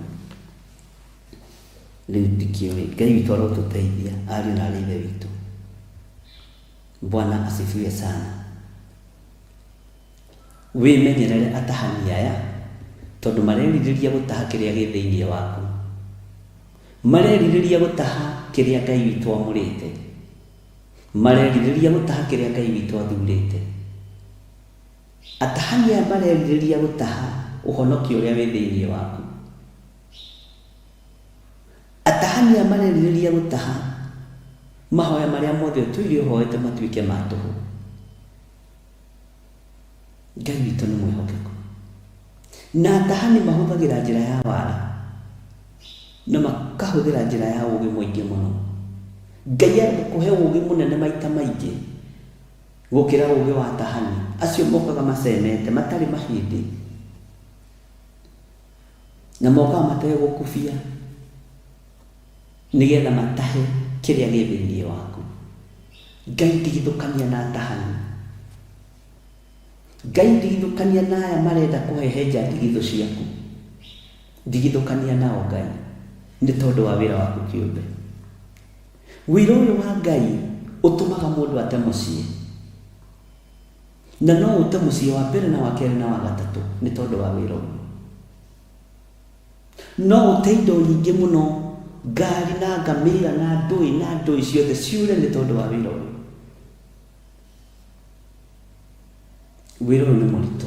Rĩu ndikĩũĩ, Ngai witũ arotũteithia ariũ na arĩ ithe witũ. Bwana asifiwe sana. Wĩmenyerere atahani aya, tondũ marerirĩria gũtaha kĩrĩa gĩ thĩinĩ waku. Marerirĩria gũtaha kĩrĩa Ngai witũ amũrĩte. Marerirĩria gũtaha kĩrĩa Ngai witũ athurĩte. Atahani aya marerirĩria gũtaha ũhonokio ũrĩa wĩ thĩinĩ waku. Atahani aya marerirĩria gũtaha mahoya marĩa mothe ũtũire ũhoete matuĩke ma tũhũ. Ngai witũ nĩ mwĩhokeku. Na atahani mahũthagĩra njĩra ya wara na makahũthĩra njĩra ya ũgĩ mũingĩ mũno. Ngai agũkũhe ũgĩ mũnene maita maingĩ gũkĩra ũgĩ wa atahani acio mokaga macemete matarĩ mahĩndĩ na mokaga mategũkubia nĩgetha matahe kĩrĩa gĩ thĩinĩ waku. Ngai ndigithũkania na atahani. Ngai ndigithũkania na aya marenda kũhehenja ndigithũ ciaku. Ndigithũkania nao Ngai nĩ tondũ wa wĩra waku kĩũmbe. Wĩra ũyũ wa Ngai ũtũmaga mũndũ ate mũciĩ. Na no ũte mũciĩ wa mbere na wa kerĩ na wa gatatũ nĩ tondũ wa wĩra ũyũ. No ũte indo nyingĩ mũno, ngari na ngamĩra na ndũĩ na ndũĩ ciothe ciũre nĩ tondũ wa wĩra ũyũ. Wĩra ũyũ nĩ mũritũ.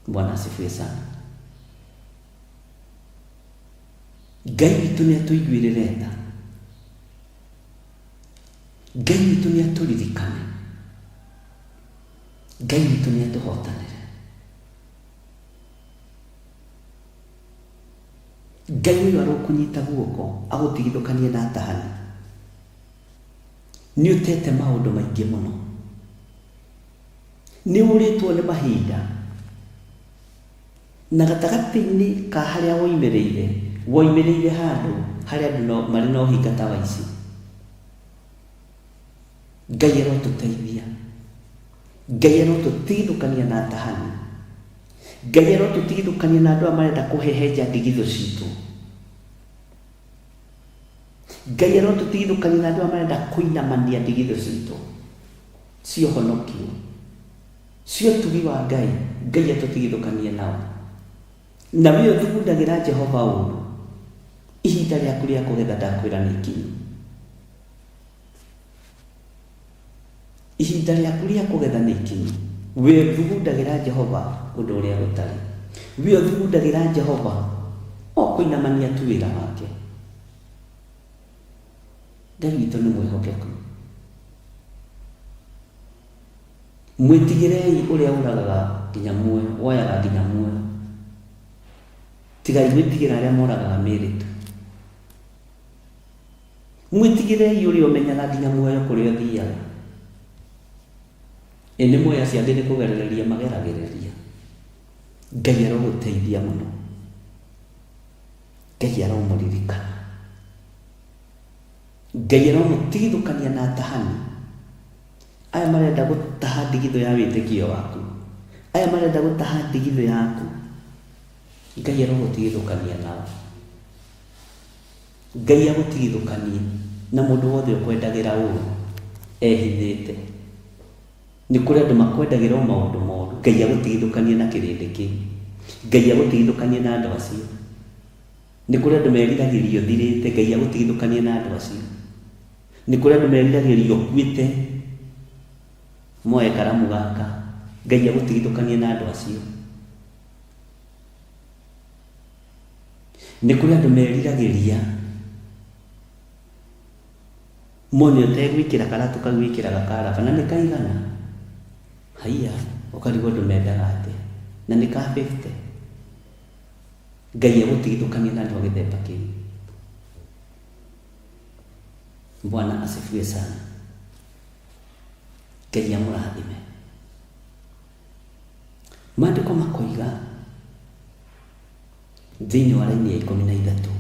Bwana asifiwe sana. Ngai witũ nĩ atũiguĩrĩre tha. Ngai witũ nĩ atũririkane. Ngai witũ nĩ atũhotanĩre. Ngai ũyũ arokũnyita guoko agũtigithũkanie na atahani. Nĩ ũtete maũndũ maingĩ mũno. Nĩ ũrĩtwo nĩ mahinda. Na gatagatĩ-inĩ ka harĩa woimĩrĩire, woimĩrĩire handũ harĩa andũ no, marĩ na ũhinga ta wa ici. Ngai arotũteithia. Ngai arotũtigithũkania na atahani. Ngai arotũtigithũkania na andũ aya marenda kũhehenja ndigithũ citũ. Ngai arotũtigithũkania na andũ aya marenda kũinamania ndigithũ citũ cia ũhonokio, cia ũtugi wa Ngai. Ngai atũtigithũkanie nao. Na we ũthugundagĩra Jehova ũũru, ihinda rĩaku rĩa kũgetha ndakwĩra nĩ ikinyu. Ihinda rĩaku rĩa kũgetha nĩ ikinyu. We ũthugundagĩra Jehova ũndũ ũrĩa ũtarĩ. We ũthugundagĩra Jehova o kũinamania tu wĩra wake. Ngai witũ nĩ mwĩhokeku. Mwĩtigĩrei ũrĩa ũragaga nginya muoyo, woyaga nginya muoyo. Tigai gwĩtigĩra arĩa moragaga mĩĩrĩ tu. Mwĩtigĩrei ũrĩa ũmenyaga nginya muoyo kũrĩa ũthiaga. Ĩ nĩ mũĩ acio angĩ nĩ kũgerereria mageragĩrĩria. Ngai arogũteithia mũno. Ngai aromũririkana. Ngai aromũtigithũkania na atahani. Aya marenda gũtaha ndigithũ ya wĩtĩkio waku. Aya marenda gũtaha ndigithũ yaku. Ngai arogũtigithũkania nao. Ngai agũtigithũkanie na mũndũ wothe ũkwendagĩra ũũru ehithĩte. Nĩ kũrĩ andũ makwendagĩra o maũndũ moru. Ngai agũtigithũkanie na kĩrĩndĩ kĩu. Ngai agũtigithũkanie na andũ acio. Nĩ kũrĩ andũ meriragĩria ũthirĩte. Ngai agũtigithũkanie na andũ acio. Nĩ kũrĩ andũ meriragĩria ũkuĩte moe karamu gaka. Ngai agũtigithũkanie na andũ acio. Nĩ kũrĩ andũ meriragĩria mone ũtegwĩkĩra karatũ kau wĩkĩraga ka raba na nĩ kaigana. Haiya, ũkarigwo andũ mendaga atĩa na nĩ ka 50. Ngai agũtigithũkanie na andũ a gĩthemba kĩu. Bwana asifiwe sana. Ngai amũrathime. Maandĩko makoiga thĩinĩ wa raini ya 13,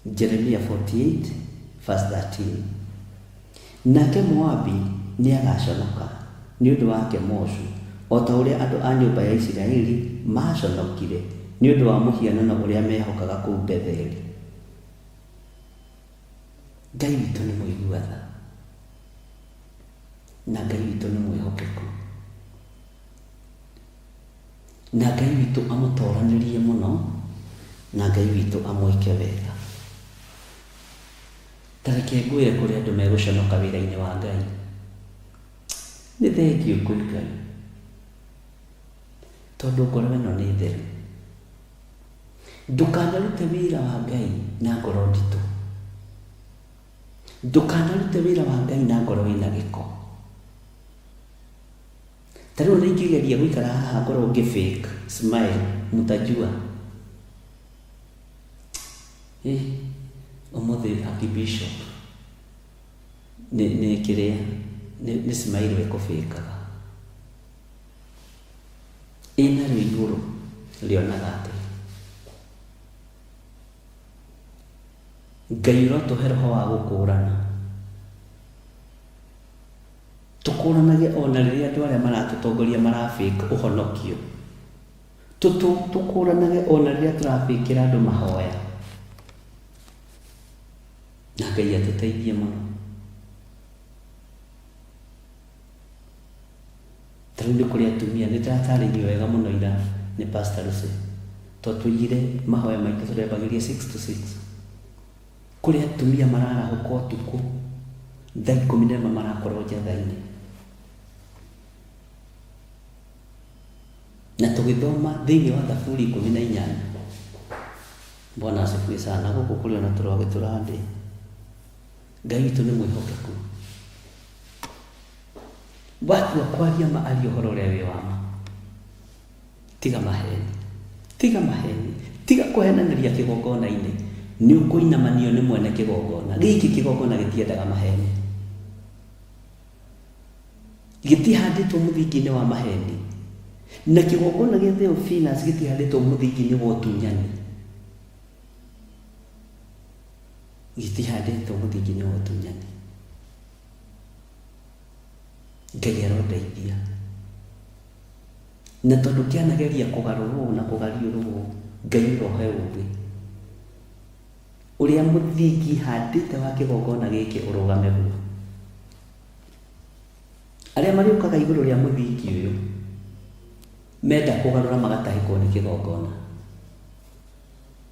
Jeremia 48 verse 13, Nake Moabi nĩagaconoka nĩ ũndũ wa Kemoshu, o ta ũrĩa andũ a nyũmba ya Isiraeli maaconokire nĩ ũndũ wa mũhianano ũrĩa mehokaga kũu Betheli. Ngai witũ nĩ mũigua tha, na Ngai witũ nĩ mwĩhokeku. Na Ngai witũ amũtoranĩrie mũno, na Ngai witũ amwĩke wega. Ta reke ngwĩre kũrĩ andũ megũconoka wĩra-inĩ wa Ngai. Nĩ thengiũ kwĩ Ngai, tondũ ngoro ĩno nĩ theru. Ndũkanarute wĩra wa Ngai na ngoro nditũ. Ndũkanarute wĩra wa Ngai na ngoro ĩna gĩko. Ta rĩu ona ingĩgeria gũikara haha ngorwo ngĩ fake smile mũtajua. Ĩ ũmũthĩ Archbishop nĩ nĩ kĩrĩa nĩ smile ekũbĩkaga. Ĩ narĩo igũrũ rĩonaga atĩa? Ngai ũrotũhe roho wa gũkũrana. Tũkũranage ona rĩrĩa andũ arĩa maratũtongoria mara fake ũhonokio. Tũkũranage ona rĩrĩa tũrabĩkĩra andũ mahoya. Na Ngai atũteithie mũno. Ta rĩu nĩ kũrĩ atumia, nĩ ndĩratarĩirio wega mũno ira nĩ Pastor Lucy. Tondũ twaigire mahoya maitũ tũrembagĩria 6 to 6. Kũrĩ atumia mararahũka ũtukũ thaa 11 marakorwo njatha-inĩ. Na tũgĩthoma thĩinĩ wa Thaburi 18. Bwana asifiwe sana. Gũkũ kũrĩ ona tũrwagĩ tũrandĩ. Ngai witũ nĩ mwĩhokeku. Watua kwaria ma aria ũhoro ũrĩa wĩ wa ma. Tiga maheni. Tiga maheni. Tiga kũhenanĩria kĩgongona-inĩ. Nĩ ũkũinamanio nĩ mwene kĩgongona. Gĩkĩ kĩgongona gĩtiendaga maheni. Gĩtihandĩtwo mũthingi-inĩ wa maheni. Na kĩgongona gĩa Theophilus gĩtihandĩtwo mũthingi-inĩ wa ũtunyani. Gĩtihandĩtwo mũthingi-inĩ wa ũtunyani. Ngai arondeithia. Na tondũ kĩanageria kũgarũrwo na kũgariũrwo, Ngai ũrohe ũgĩ. Ũrĩa mũthingi handĩte wa kĩgongona gĩkĩ ũrũgame guo. Arĩa marĩũkaga igũrũ rĩa mũthingi ũyũ, menda kũgarũra magatahĩkwo nĩ kĩgongona.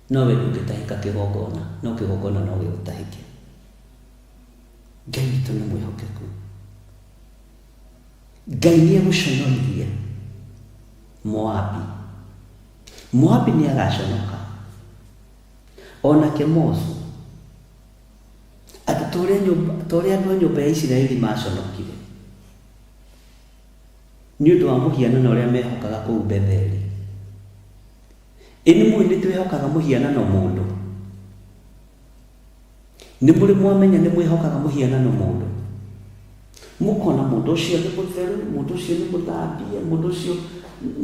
No we ndũngĩtahĩka kĩgongona, no kĩgongona no gĩgũtahĩke. Ngai witũ nĩ mwĩhokeku. Ngai nĩ egũconorithia Moabi. Moabi nĩ agaconoka. O nake Mosu. Atĩ ta ũrĩa nyũmba, ta ũrĩa andũ a nyũmba ya Isiraeli maconokire nĩ ũndũ wa mũhianano ũrĩa mehokaga kũu Betheli. Ĩ nĩ mũĩ nĩ twĩhokaga mũhianano mũndũ? Nĩ mũrĩ mwamenya nĩ mwĩhokaga mũhianano mũndũ? Mũkona mũndũ ũcio nĩ mũtheru, mũndũ ũcio nĩ mũthambie, mũndũ ũcio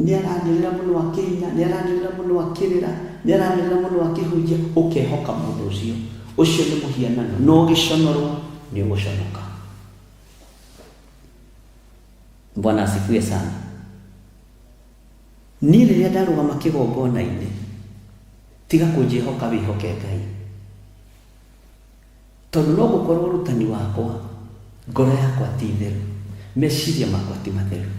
nĩ aranĩrĩra mũno akĩina, nĩ aranĩrĩra mũno akĩrĩra, nĩ aranĩrĩra mũno akĩhunjia, ũkehoka mũndũ ũcio. Ũcio nĩ mũhianano. Na ũgĩconorwo nĩ ũgũconoka. Bwana asifiwe sana. Niĩ rĩrĩa ndarũgama kĩgongona-inĩ, tiga kũnjĩhoka wĩhoke Ngai. Tondũ no gũkorwo ũrutani wakwa, ngoro yakwa ti theru, meciria makwa ti matheru.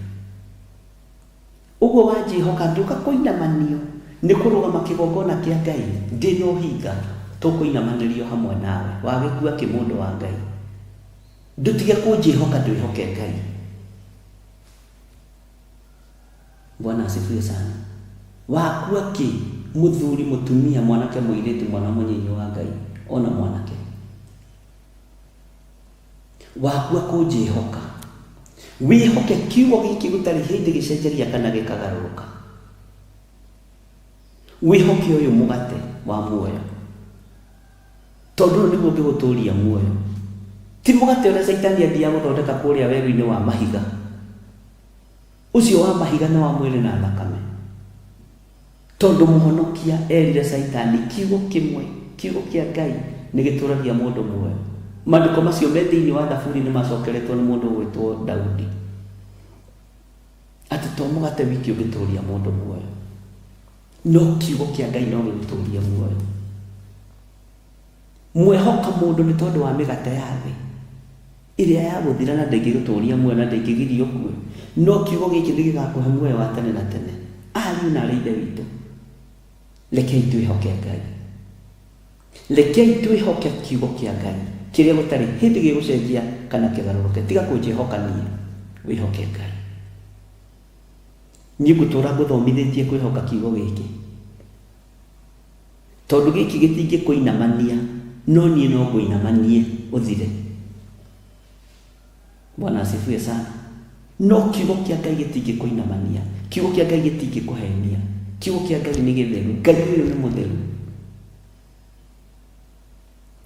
Ũguo wanjĩhoka ngĩũka kũinamanio nĩ kũrũgama kĩgongona kĩa Ngai ndĩ na ũhinga, tũkũinamanĩrio hamwe nawe. Wagĩkua kĩ mũndũ wa Ngai? Ndũtige kũnjĩhoka ndwĩhoke Ngai. Bwana asifiwe sana. Wakua kĩ mũthuri, mũtumia, mwanake, mũirĩtu, mwana mũnyinyi wa Ngai, ona mwanake. Wakua kũnjĩhoka. Wĩhoke kiugo gĩkĩ gũtarĩ hĩndĩ gĩcenjagia kana gĩkagarũrũka. Wĩhoke ũyũ mũgate wa muoyo. Tondũ ũyũ nĩguo ũngĩgũtũria muoyo. Ti mũgate ũrĩa Caitani athiaga gũthondeka kũrĩa werũ-inĩ wa mahiga. Ũcio wa mahiga na wa mwĩrĩ na thakame. Tondũ Mũhonokia erire Caitani kiugo kĩmwe, kiugo kĩa Ngai nĩ gĩtũragia mũndũ muoyo. Maandĩko macio me thĩinĩ wa Thaburi nĩ macokeretwo nĩ mũndũ ũgwĩtwo Daudi. Atĩ to mũgate wiki ũngĩtũria mũndũ muoyo. No kiugo kĩa Ngai no gĩgũtũrie muoyo. Mwehoka mũndũ nĩ tondũ wa mĩgate ya thĩ. Ĩrĩa ya gũthira na ndĩngĩgũtũũria muoyo na ndĩngĩgiria ũkue, no kiugo gĩkĩ nĩ gĩgakũhe muoyo wa tene na tene. Ariũ na aarĩ a Ithe witũ, rekei twĩhoke Ngai. Rekei twĩhoke kiugo kĩa Ngai kĩrĩa gũtarĩ hĩndĩ gĩgũcenjia kana kĩgarũrũke. Tiga kũnjĩhoka niĩ, wĩhoke Ngai. Niĩ ngũtũũra ngũthomithĩtie kwĩhoka kiugo gĩkĩ. Tondũ gĩkĩ gĩtingĩkũinamania, no niĩ no ngũinamanie ũthire. Bwana asifiwe sana. No kiugo kĩa Ngai gĩtingĩkũinamania, kiugo kĩa Ngai gĩtingĩkũhenia, kiugo kĩa Ngai nĩ gĩtheru. Ngai ũyũ nĩ mũtheru.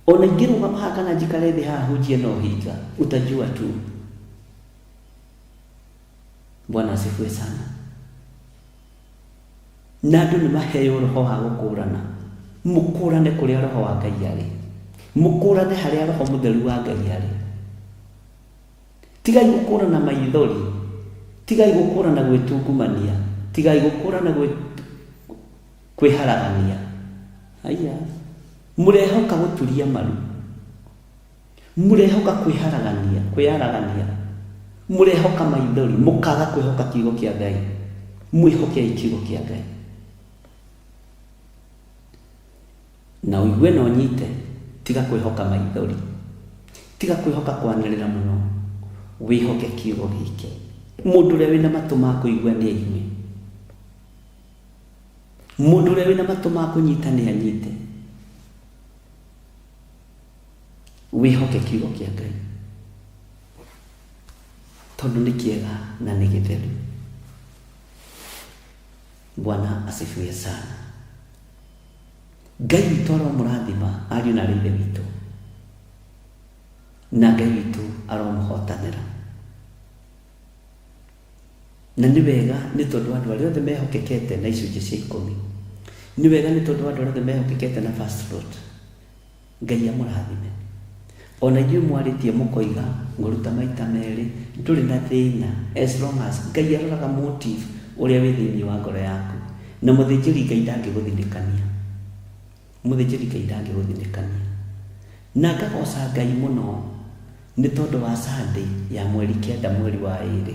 Ona ingĩrũgama haha kana njikare thĩ haha hunjie na ũhinga, utajua tu. Bwana asifiwe sana. Na andũ nĩ maheo roho wa gũkũrana. Mũkũrane kũrĩa roho wa Ngai arĩ. Mũkũrane harĩa roho mũtheru wa Ngai arĩ. Tigai gũkũrana maithori. Tigai gũkũrana gwĩtungumania. Tigai gũkũrana kwĩharagania. Haiya. Mũrehoka gũturia maru. Mũrehoka kwĩharagania, kwĩyaragania. Mũrehoka maithori, mũkaga kwĩhoka kiugo kĩa Ngai. Mwĩhokei kiugo kĩa Ngai. Na ũigue na ũnyite, tiga kwĩhoka maithori. Tiga kwĩhoka kwanĩrĩra mũno. Wĩhoke kiugo gĩkĩ. Mũndũ ũrĩa wĩna matũ ma kũigua nĩ aigue. Mũndũ ũrĩa wĩna matũ ma kũnyita nĩ anyite. Wĩhoke kiugo kĩa Ngai tondũ nĩ kĩega na nĩ gĩtheru. Bwana asifiwe sana. Ngai witũ aromũrathima ariũ na arĩ ithe witũ, na Ngai witũ aromũhotanĩra. Na nĩ wega nĩ tondũ andũ arĩa othe mehokekete na icunjĩ cia ikũmi. Nĩ wega nĩ tondũ andũ arĩa othe mehokekete na first fruit. Ngai amũrathime. Ona inyuĩ mwarĩtie mũkoiga ngũruta maita merĩ, ndũrĩ na thĩna as long as Ngai aroraga motive ũrĩa wĩ thĩinĩ wa ngoro yaku. Na mũthĩnjĩri Ngai ndangĩgũthinĩkania. Mũthĩnjĩri Ngai ndangĩgũthinĩkania. Na ngagoca Ngai mũno nĩ tondũ wa Sunday ya mweri kenda mweri wa ĩrĩ.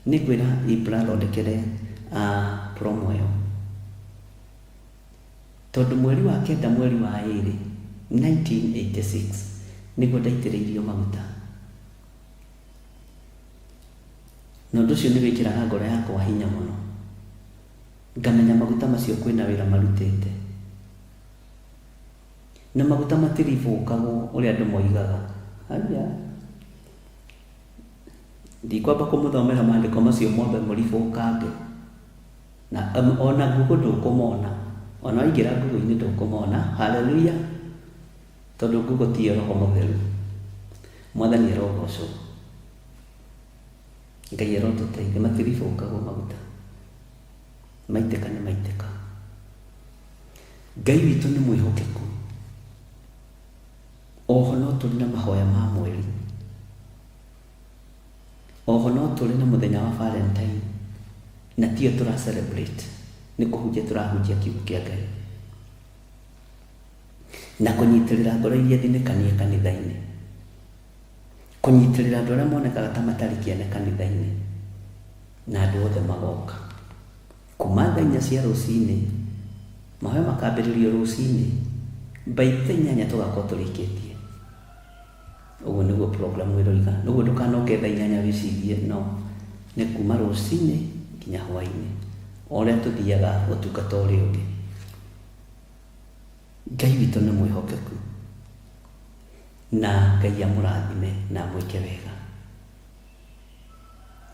Nĩngwĩra Ibra athondekere promo ĩyo. Tondũ mweri wa kenda mweri wa ĩrĩ 1986 nĩguo ndaitĩrĩirio maguta. Na ũndũ ũcio nĩ wĩkĩraga ngoro yakwa hinya mũno, ngamenya maguta macio kwĩna wĩra marutĩte. Na maguta matiribũkagwo ũrĩa andũ moigaga. Haiya. Ndikwamba kũmũthomera maandĩko macio mwambe mũribũkange. Na ona Google ndũkũmona. Ona waingĩra Google-inĩ ndũkũmona. Haleluya. Tondũ Google tiyo Roho Mũtheru. Mwathani arogocwo. Ngai arotũteithia. Matiribũkagwo maguta. Maitĩka nĩ maitĩka. Ngai witũ nĩ mwĩhokeku. Oho no tũrĩ na mahoya ma mweri. Oho no tũrĩ na mũthenya wa Valentine na tiyo tũra celebrate, nĩ kũhunjia tũrahunjia kiugo kĩa Ngai na kũnyitĩrĩra ngoro iria thinĩkanie kanitha-inĩ, kũnyitĩrĩra andũ arĩa monekaga ta matarĩ kĩene kanitha-inĩ, na andũ othe magoka. Kuma thaa inya cia rũcinĩ, mahoya makambĩrĩrio rũcinĩ, by thaa inyanya tũgakorwo tũrĩkĩtie. Ũguo nĩguo program ĩroiga. Ũguo ndũkanoke thaa inyanya wĩcirie no, nĩ kuma rũcinĩ nginya hwainĩ. O ũrĩa tũthiaga ũtungata ũrĩa ũngĩ. Ngai witũ nĩ mwĩhokeku. Na Ngai amũrathime na amwĩke wega.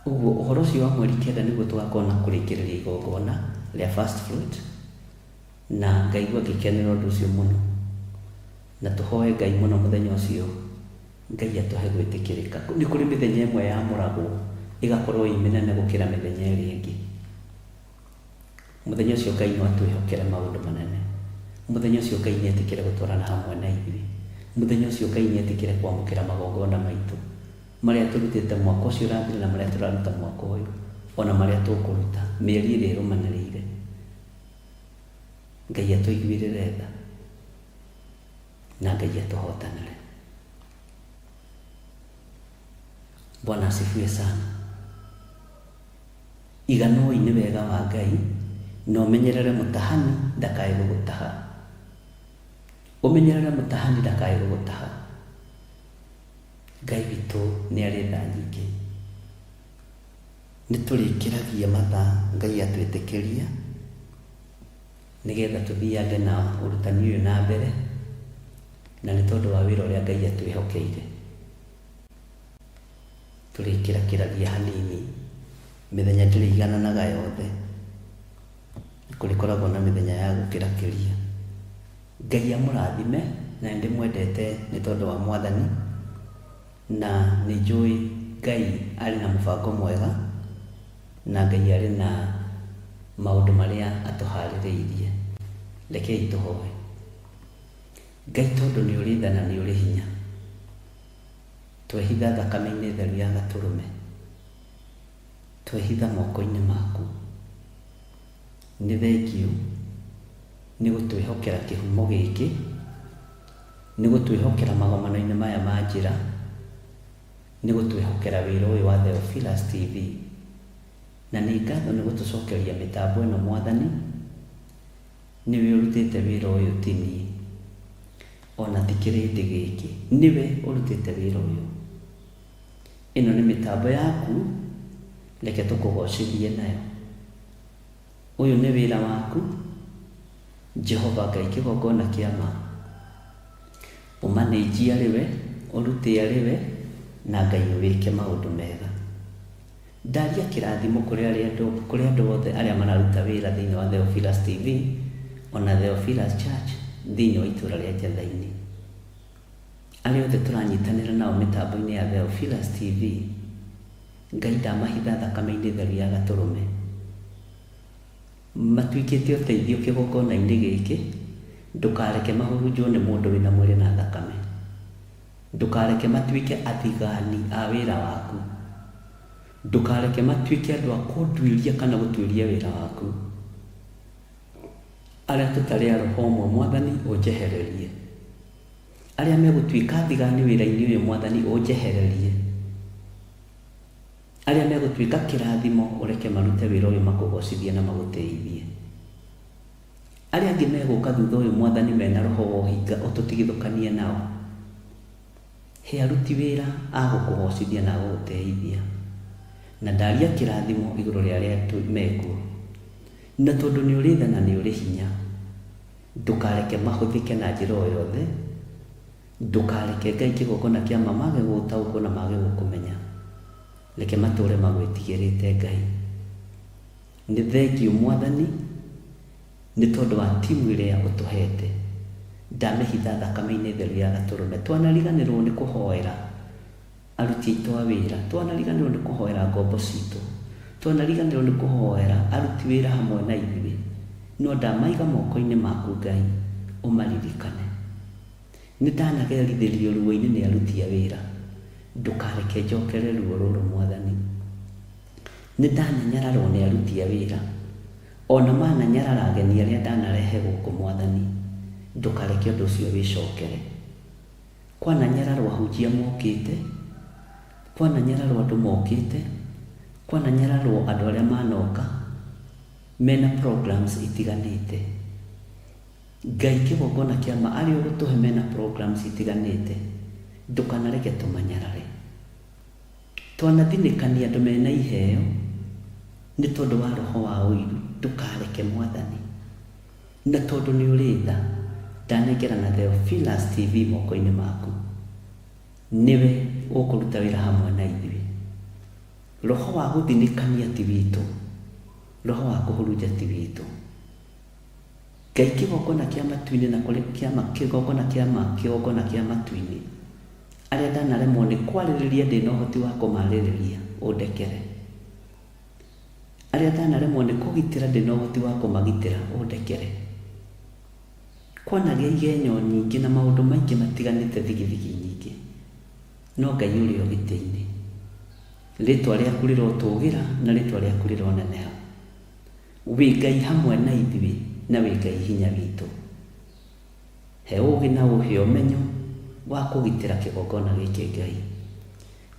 Ũguo ũhoro ũcio wa mweri kenda nĩguo tũgakorwo na kũrĩkĩrĩria igongona rĩa first fruit, na ngaigua ngĩkenera ũndũ ũcio mũno. Na tũhoe Ngai mũno mũthenya ũcio, Ngai atũhe gwĩtĩkĩrĩka. Nĩ kũrĩ mĩthenya ĩmwe yamũragwo ĩgakorwo ĩ mĩnene gũkĩra mĩthenya ĩrĩa ĩngĩ. Mũthenya ũcio Ngai no atwĩhokere maũndũ manene. Mũthenya ũcio Ngai nĩ etĩkĩre gũtwarana hamwe na ithuĩ. Mũthenya ũcio Ngai nĩ etĩkĩre kwamũkĩra magongona maitũ marĩa tũrutĩte mwaka ũcio ũrathira na marĩa tũraruta mwaka ũyũ, o na marĩa tũkũruta mĩeri ĩrĩa ĩrũmanĩrĩire. Ngai atũiguĩrĩre tha na Ngai atũhotanĩre. Bwana asifiwe sana. Iganoi nĩ wega wa Ngai, na ũmenyerere mũtahani ndakae gũgũtaha. Ũmenyerere mũtahani ndakae gũgũtaha. Ngai witũ nĩ arĩ tha nyingĩ. Nĩ tũrĩkĩragia mathaa Ngai atwĩtĩkĩria, nĩgetha tũthiange na ũrutani ũyũ na mbere, na nĩ tondũ wa wĩra ũrĩa Ngai atwĩhokeire. Tũrĩkĩrakĩragia hanini, mĩthenya ndĩrĩigananaga yothe, nĩ kũrĩkoragwo na mĩthenya ya gũkĩrakĩria. Ngai amũrathime, na nĩ ndĩmwendete nĩ tondũ wa Mwathani, na nĩ njũĩ Ngai arĩ na mũbango mwega, na Ngai arĩ na maũndũ marĩa atũharĩrĩirie. Rekei tũhoe. Ngai tondũ nĩ ũrĩ tha na nĩ ũrĩ hinya, Twehitha thakame-inĩ theru ya Gatũrũme, Twehitha moko-inĩ maku. Nĩ thengiũ nĩ gũtwĩhokera kĩhumo gĩkĩ, Nĩ gũtwĩhokera magomano-inĩ maya ma njĩra, Nĩ gũtwĩhokera wĩra ũyũ wa Theophilus TV. Na nĩ ngatho nĩ gũtũcokeria mĩtambo ĩno Mwathani, Nĩwe ũrutĩte wĩra ũyũ ti niĩ, o na ti kĩrĩndĩ gĩkĩ. Nĩwe ũrutĩte wĩra ũyũ. Ĩno nĩ mĩtambo yaku, reke tũkũgocithie nayo. Ũyũ nĩ wĩra waku, Jehova Ngai kĩgongona kĩa ma. Ũmanĩnjie arĩ we, ũrute arĩ we, na Ngai ũwĩke maũndũ mega. Ndaria kĩrathimo kũrĩ arĩa andũ, kũrĩ andũ othe arĩa mararuta wĩra thĩinĩ wa Theophilus TV, ona Theophilus Church thĩinĩ wa itũra rĩa Njetha-inĩ. Arĩa othe tũranyitanĩra nao mĩtambo-inĩ ya Theophilus TV, Ngai ndamahitha thakame-inĩ theru ya Gatũrũme. Matuĩkĩte ũteithio kĩgongona-inĩ gĩkĩ, ndũkareke mahurunjwo nĩ mũndũ wĩna mwĩrĩ na thakame. Ndũkareke matuĩke athigani a wĩra waku. Ndũkareke matuĩke andũ a kũnduĩria kana gũtuĩria wĩra waku. Arĩa tũtarĩ a roho ũmwe, Mwathani, ũnjehererie. Arĩa megũtuĩka athigani wĩra-inĩ ũyũ, Mwathani, ũnjehererie. Arĩa megũtuĩka kĩrathimo, ũreke marute wĩra ũyũ makũgocithie na magũtĩithie. Arĩa angĩ megũka thutha ũyũ, Mwathani, mena roho wa ũhinga, ũtũtigithũkanie nao. He aruti wĩra a gũkũgocithia na a gũgũtĩithia. Na ndaria kĩrathimo igũrũ rĩa arĩa mekuo. Na tondũ nĩ ũrĩ tha na nĩ ũrĩ hinya, ndũkareke mahũthĩke na njĩra o yothe. Ndũkareke Ngai kĩgongona kĩa ma mage gũgũtaũkwo na mage gũkũmenya. Reke matũre magwĩtigĩrĩte Ngai. Nĩ thengiũ Mwathani nĩ tondũ wa timu ĩrĩa ũtũhete. Ndamĩhitha thakame-inĩ theru ya Gatũrũme. Twanariganĩrwo nĩ kũhoera aruti aitũ a wĩra. Twanariganĩrwo nĩ kũhoera ngombo citũ. Twanariganĩrwo nĩ kũhoera aruti wĩra hamwe na ithuĩ. No ndamaiga moko-inĩ maku Ngai, ũmaririkane. Nĩ ndanagerithĩrio ruo-inĩ nĩ aruti a wĩra. Ndũkareke njokere ruo rũrũ Mwathani. Nĩ ndananyararwo nĩ aruti a wĩra. Ona mananyarara ageni arĩa ndanarehe gũkũ Mwathani. Ndũkareke ũndũ ũcio wĩcokere. Kwananyararwo ahunjia mokĩte, kwananyararwo andũ mokĩte, kwananyararwo andũ arĩa manoka mena programs itiganĩte. Ngai kĩgongona kĩa ma arĩa ũgũtũhe mena programs itiganĩte, ndũkanareke tũmanyarare. Twanathinĩkania andũ mena iheo nĩ tondũ wa roho wa ũiru, ndũkareke Mwathani. Na tondũ nĩ ũrĩ tha, ndanengerana Theophilus TV moko-inĩ maku. Nĩwe ũkũruta wĩra hamwe na ithuĩ. Roho wa gũthinĩkania ti witũ, roho wa kũhurunja ti witũ. Ngai kĩgongona kĩa matu-inĩ na kũrĩ kĩama kĩgongona kĩa ma kĩgongona kĩa matu-inĩ. Arĩa ndanaremwo nĩ kwarĩrĩria ndĩna ũhoti wa kũmarĩrĩria, ũndekere. Arĩa ndanaremwo nĩ kũgitĩra ndĩna ũhoti wa kũmagitĩra, ũndekere. Kwanagĩa igenyo nyingĩ na maũndũ maingĩ matiganĩte thigithigi nyingĩ. No Ngai ũrĩ o gĩtĩ-inĩ. Rĩtwa rĩaku rĩrotũgĩra na rĩtwa rĩaku rĩroneneha. Wĩ Ngai hamwe na ithuĩ na wĩ Ngai hinya witũ. He ũgĩ na ũhe ũmenyo wa kũgitĩra kĩgongona gĩkĩ Ngai.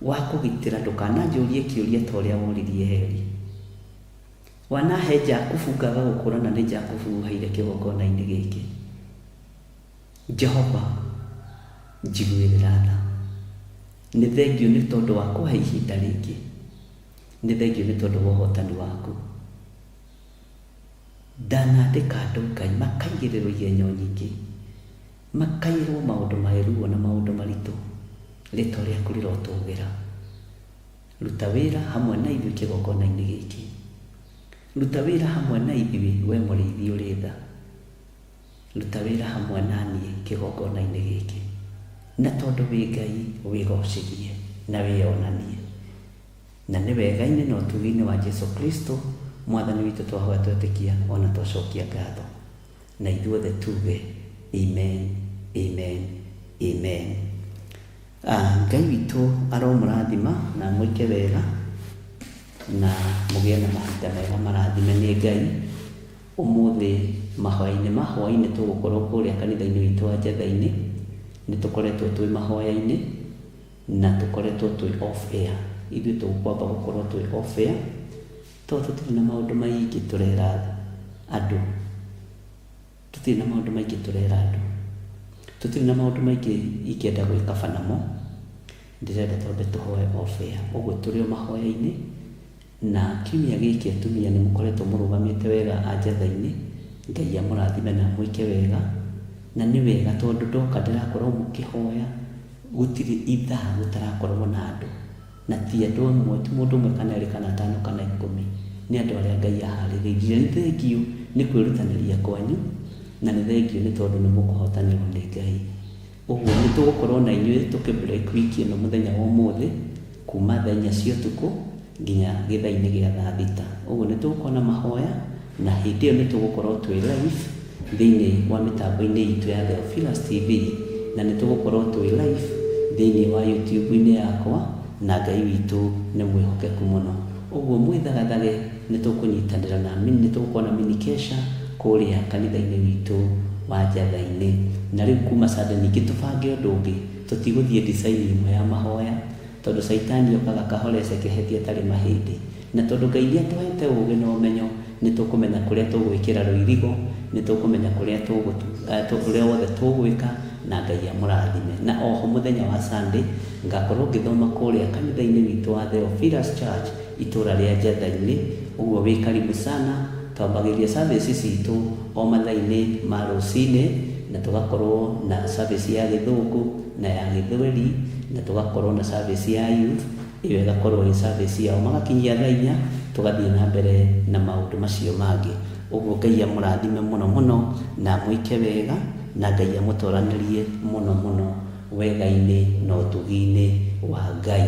Wa kũgitĩra ndũkananjũrie kĩũria ta ũrĩa woririe Heli. Wanahe Jakubu ngaga gũkũrana nĩ Jakubu ũheire kĩgongona-inĩ gĩkĩ. Jehova, njiguĩrĩra tha. Nĩ thengiũ nĩ tondũ wa kũhe ihinda rĩngĩ. Nĩ thengiũ nĩ tondũ wa ũhotani waku. Ndanandĩka andũ Ngai makaigĩrĩrwo igenyo nyingĩ, makairwo maũndũ ma ruo na maũndũ maritũ. Rĩtwa rĩaku rĩrotũgĩra. Ruta wĩra hamwe na ithuĩ kĩgongona-inĩ gĩkĩ. Ruta wĩra hamwe na ithuĩ we mũrĩithi ũrĩ tha. Ruta wĩra hamwe na niĩ kĩgongona-inĩ gĩkĩ. Na tondũ wĩ Ngai wĩgocithie na wĩonanie. Na nĩ wega-inĩ na ũtugi-inĩ wa Jesu Kristo Mwathani witũ twahoya twetĩkia ona twacokia ngatho. Na ithuothe tuge amen, amen, amen. Ngai witũ aromũrathima na amwĩke wega na mũgĩe na mahinda mega marathime nĩ Ngai. Ũmũthĩ mahoya-inĩ ma hwaĩ-inĩ tũgũkorwo kũrĩa kanitha-inĩ witũ wa Njetha-inĩ. Nĩ tũkoretwo twĩ mahoya-inĩ na tũkoretwo twĩ off air. Ithuĩ tũkwamba gũkorwo twĩ off air tondũ tũtirĩ na maũndũ maingĩ tũrera andũ. Tũtirĩ na maũndũ maingĩ tũrera andũ. Tũtirĩ na maũndũ maingĩ ingĩenda gwĩkaba namo. Ndĩrenda twambe tũhoe off air. Ũguo tũrĩ o mahoya-inĩ na kiumia gĩkĩ atumia nĩ mũkoretwo mũrũgamĩte wega a Njetha-inĩ. Ngai amũrathime na amwĩke wega. Na nĩ wega tondũ ndoka ndĩrakorwo mũkĩhoya, gũtirĩ ithaa gũtarakorwo na andũ. Na ti andũ amwe, ti mũndũ ũmwe kana erĩ kana atano kana ikũmi. Nĩ andũ arĩa Ngai aharĩrĩirie. Nĩ thengiũ nĩ kwĩrutanĩria kwanyu, na nĩ thengiũ nĩ tondũ nĩ mũkũhotanĩrwo nĩ Ngai. Ũguo nĩ tũgũkorwo na inyuĩ tũkĩ break wiki ĩno mũthenya wa ũmũthĩ, kuma thaa inya cia ũtukũ nginya gĩthaa-inĩ gĩa thaa thita. Ũguo nĩ tũgũkorwo na mahoya, na hĩndĩ ĩyo nĩ tũgũkorwo twĩ live thĩinĩ wa mĩtambo-inĩ itũ ya Theophilus TV, na nĩ tũgũkorwo twĩ live thĩinĩ wa YouTube-inĩ yakwa, na Ngai witũ nĩ mwĩhokeku mũno. Ũguo mwĩthagathage nĩ tũkũnyitanĩra na nĩ tũgũkorwo na mini kesha kũrĩa kanitha-inĩ witũ wa Njetha-inĩ. Na rĩu kuma Sunday ningĩ tũbange ũndũ ũngĩ, tũtigũthiĩ design ĩmwe ya mahoya, tondũ caitani okaga kahora ecekehetie atarĩ mahĩndĩ. Na tondũ Ngai nĩ atũhete ũgĩ na ũmenyo, nĩ tũkũmenya kũrĩa tũgwĩkĩra rũirigo, nĩ tũkũmenya kũrĩa ũrĩa wothe tũgwĩka, na Ngai amũrathime. Na oho mũthenya wa Sunday, ngakorwo ngĩthoma kũrĩa kanitha-inĩ witũ wa Theophilus Church itũra rĩa Njatha-inĩ, ũguo wĩ karibu sana. Twambagĩrĩria service citũ o mathaa-inĩ ma rũcinĩ, na tũgakorwo na service ya Gĩthũngũ na ya Gĩthweri, na tũgakorwo na service ya youth, ĩyo ĩgakorwo ĩ service yao. Magakinyia thaa inya, tũgathiĩ na mbere na maũndũ macio mangĩ. Ũguo Ngai amũrathime mũno mũno na amwĩke wega, na Ngai amũtoranĩrie mũno mũno wega-inĩ na ũtugi-inĩ wa Ngai.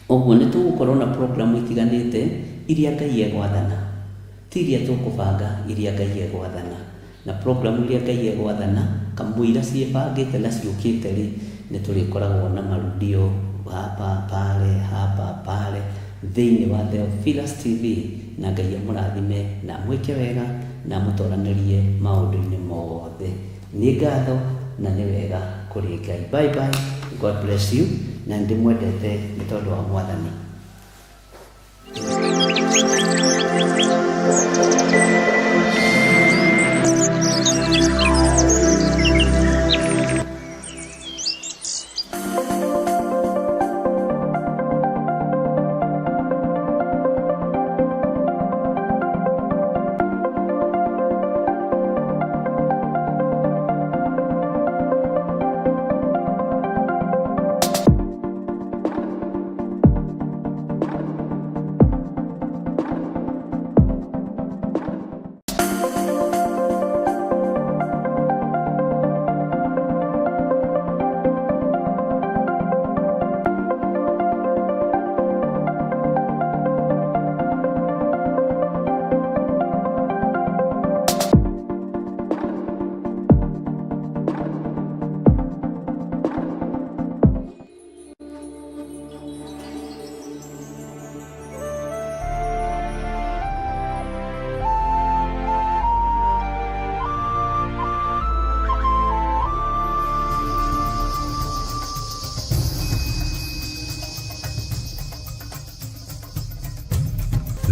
Ũguo nĩ tũgũkorwo na programu itiganĩte iria Ngai egwathana, ti iria tũkũbanga, iria Ngai egwathana. Na programu iria Ngai egwathana, kamũira ciĩbangĩte na ciũkĩte rĩ, nĩ tũrĩkoragwo na marudio hapa pale, hapa pale thĩinĩ wa Theophilus TV, na Ngai amũrathime na amwĩke wega na amũtoranĩrie maũndũ-inĩ mothe. Nĩ ngatho na nĩ wega kũrĩ Ngai. Bye bye, God bless you, na nĩ ndĩmwendete nĩ tondũ wa Mwathani.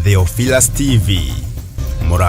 Theophilus TV. Murata.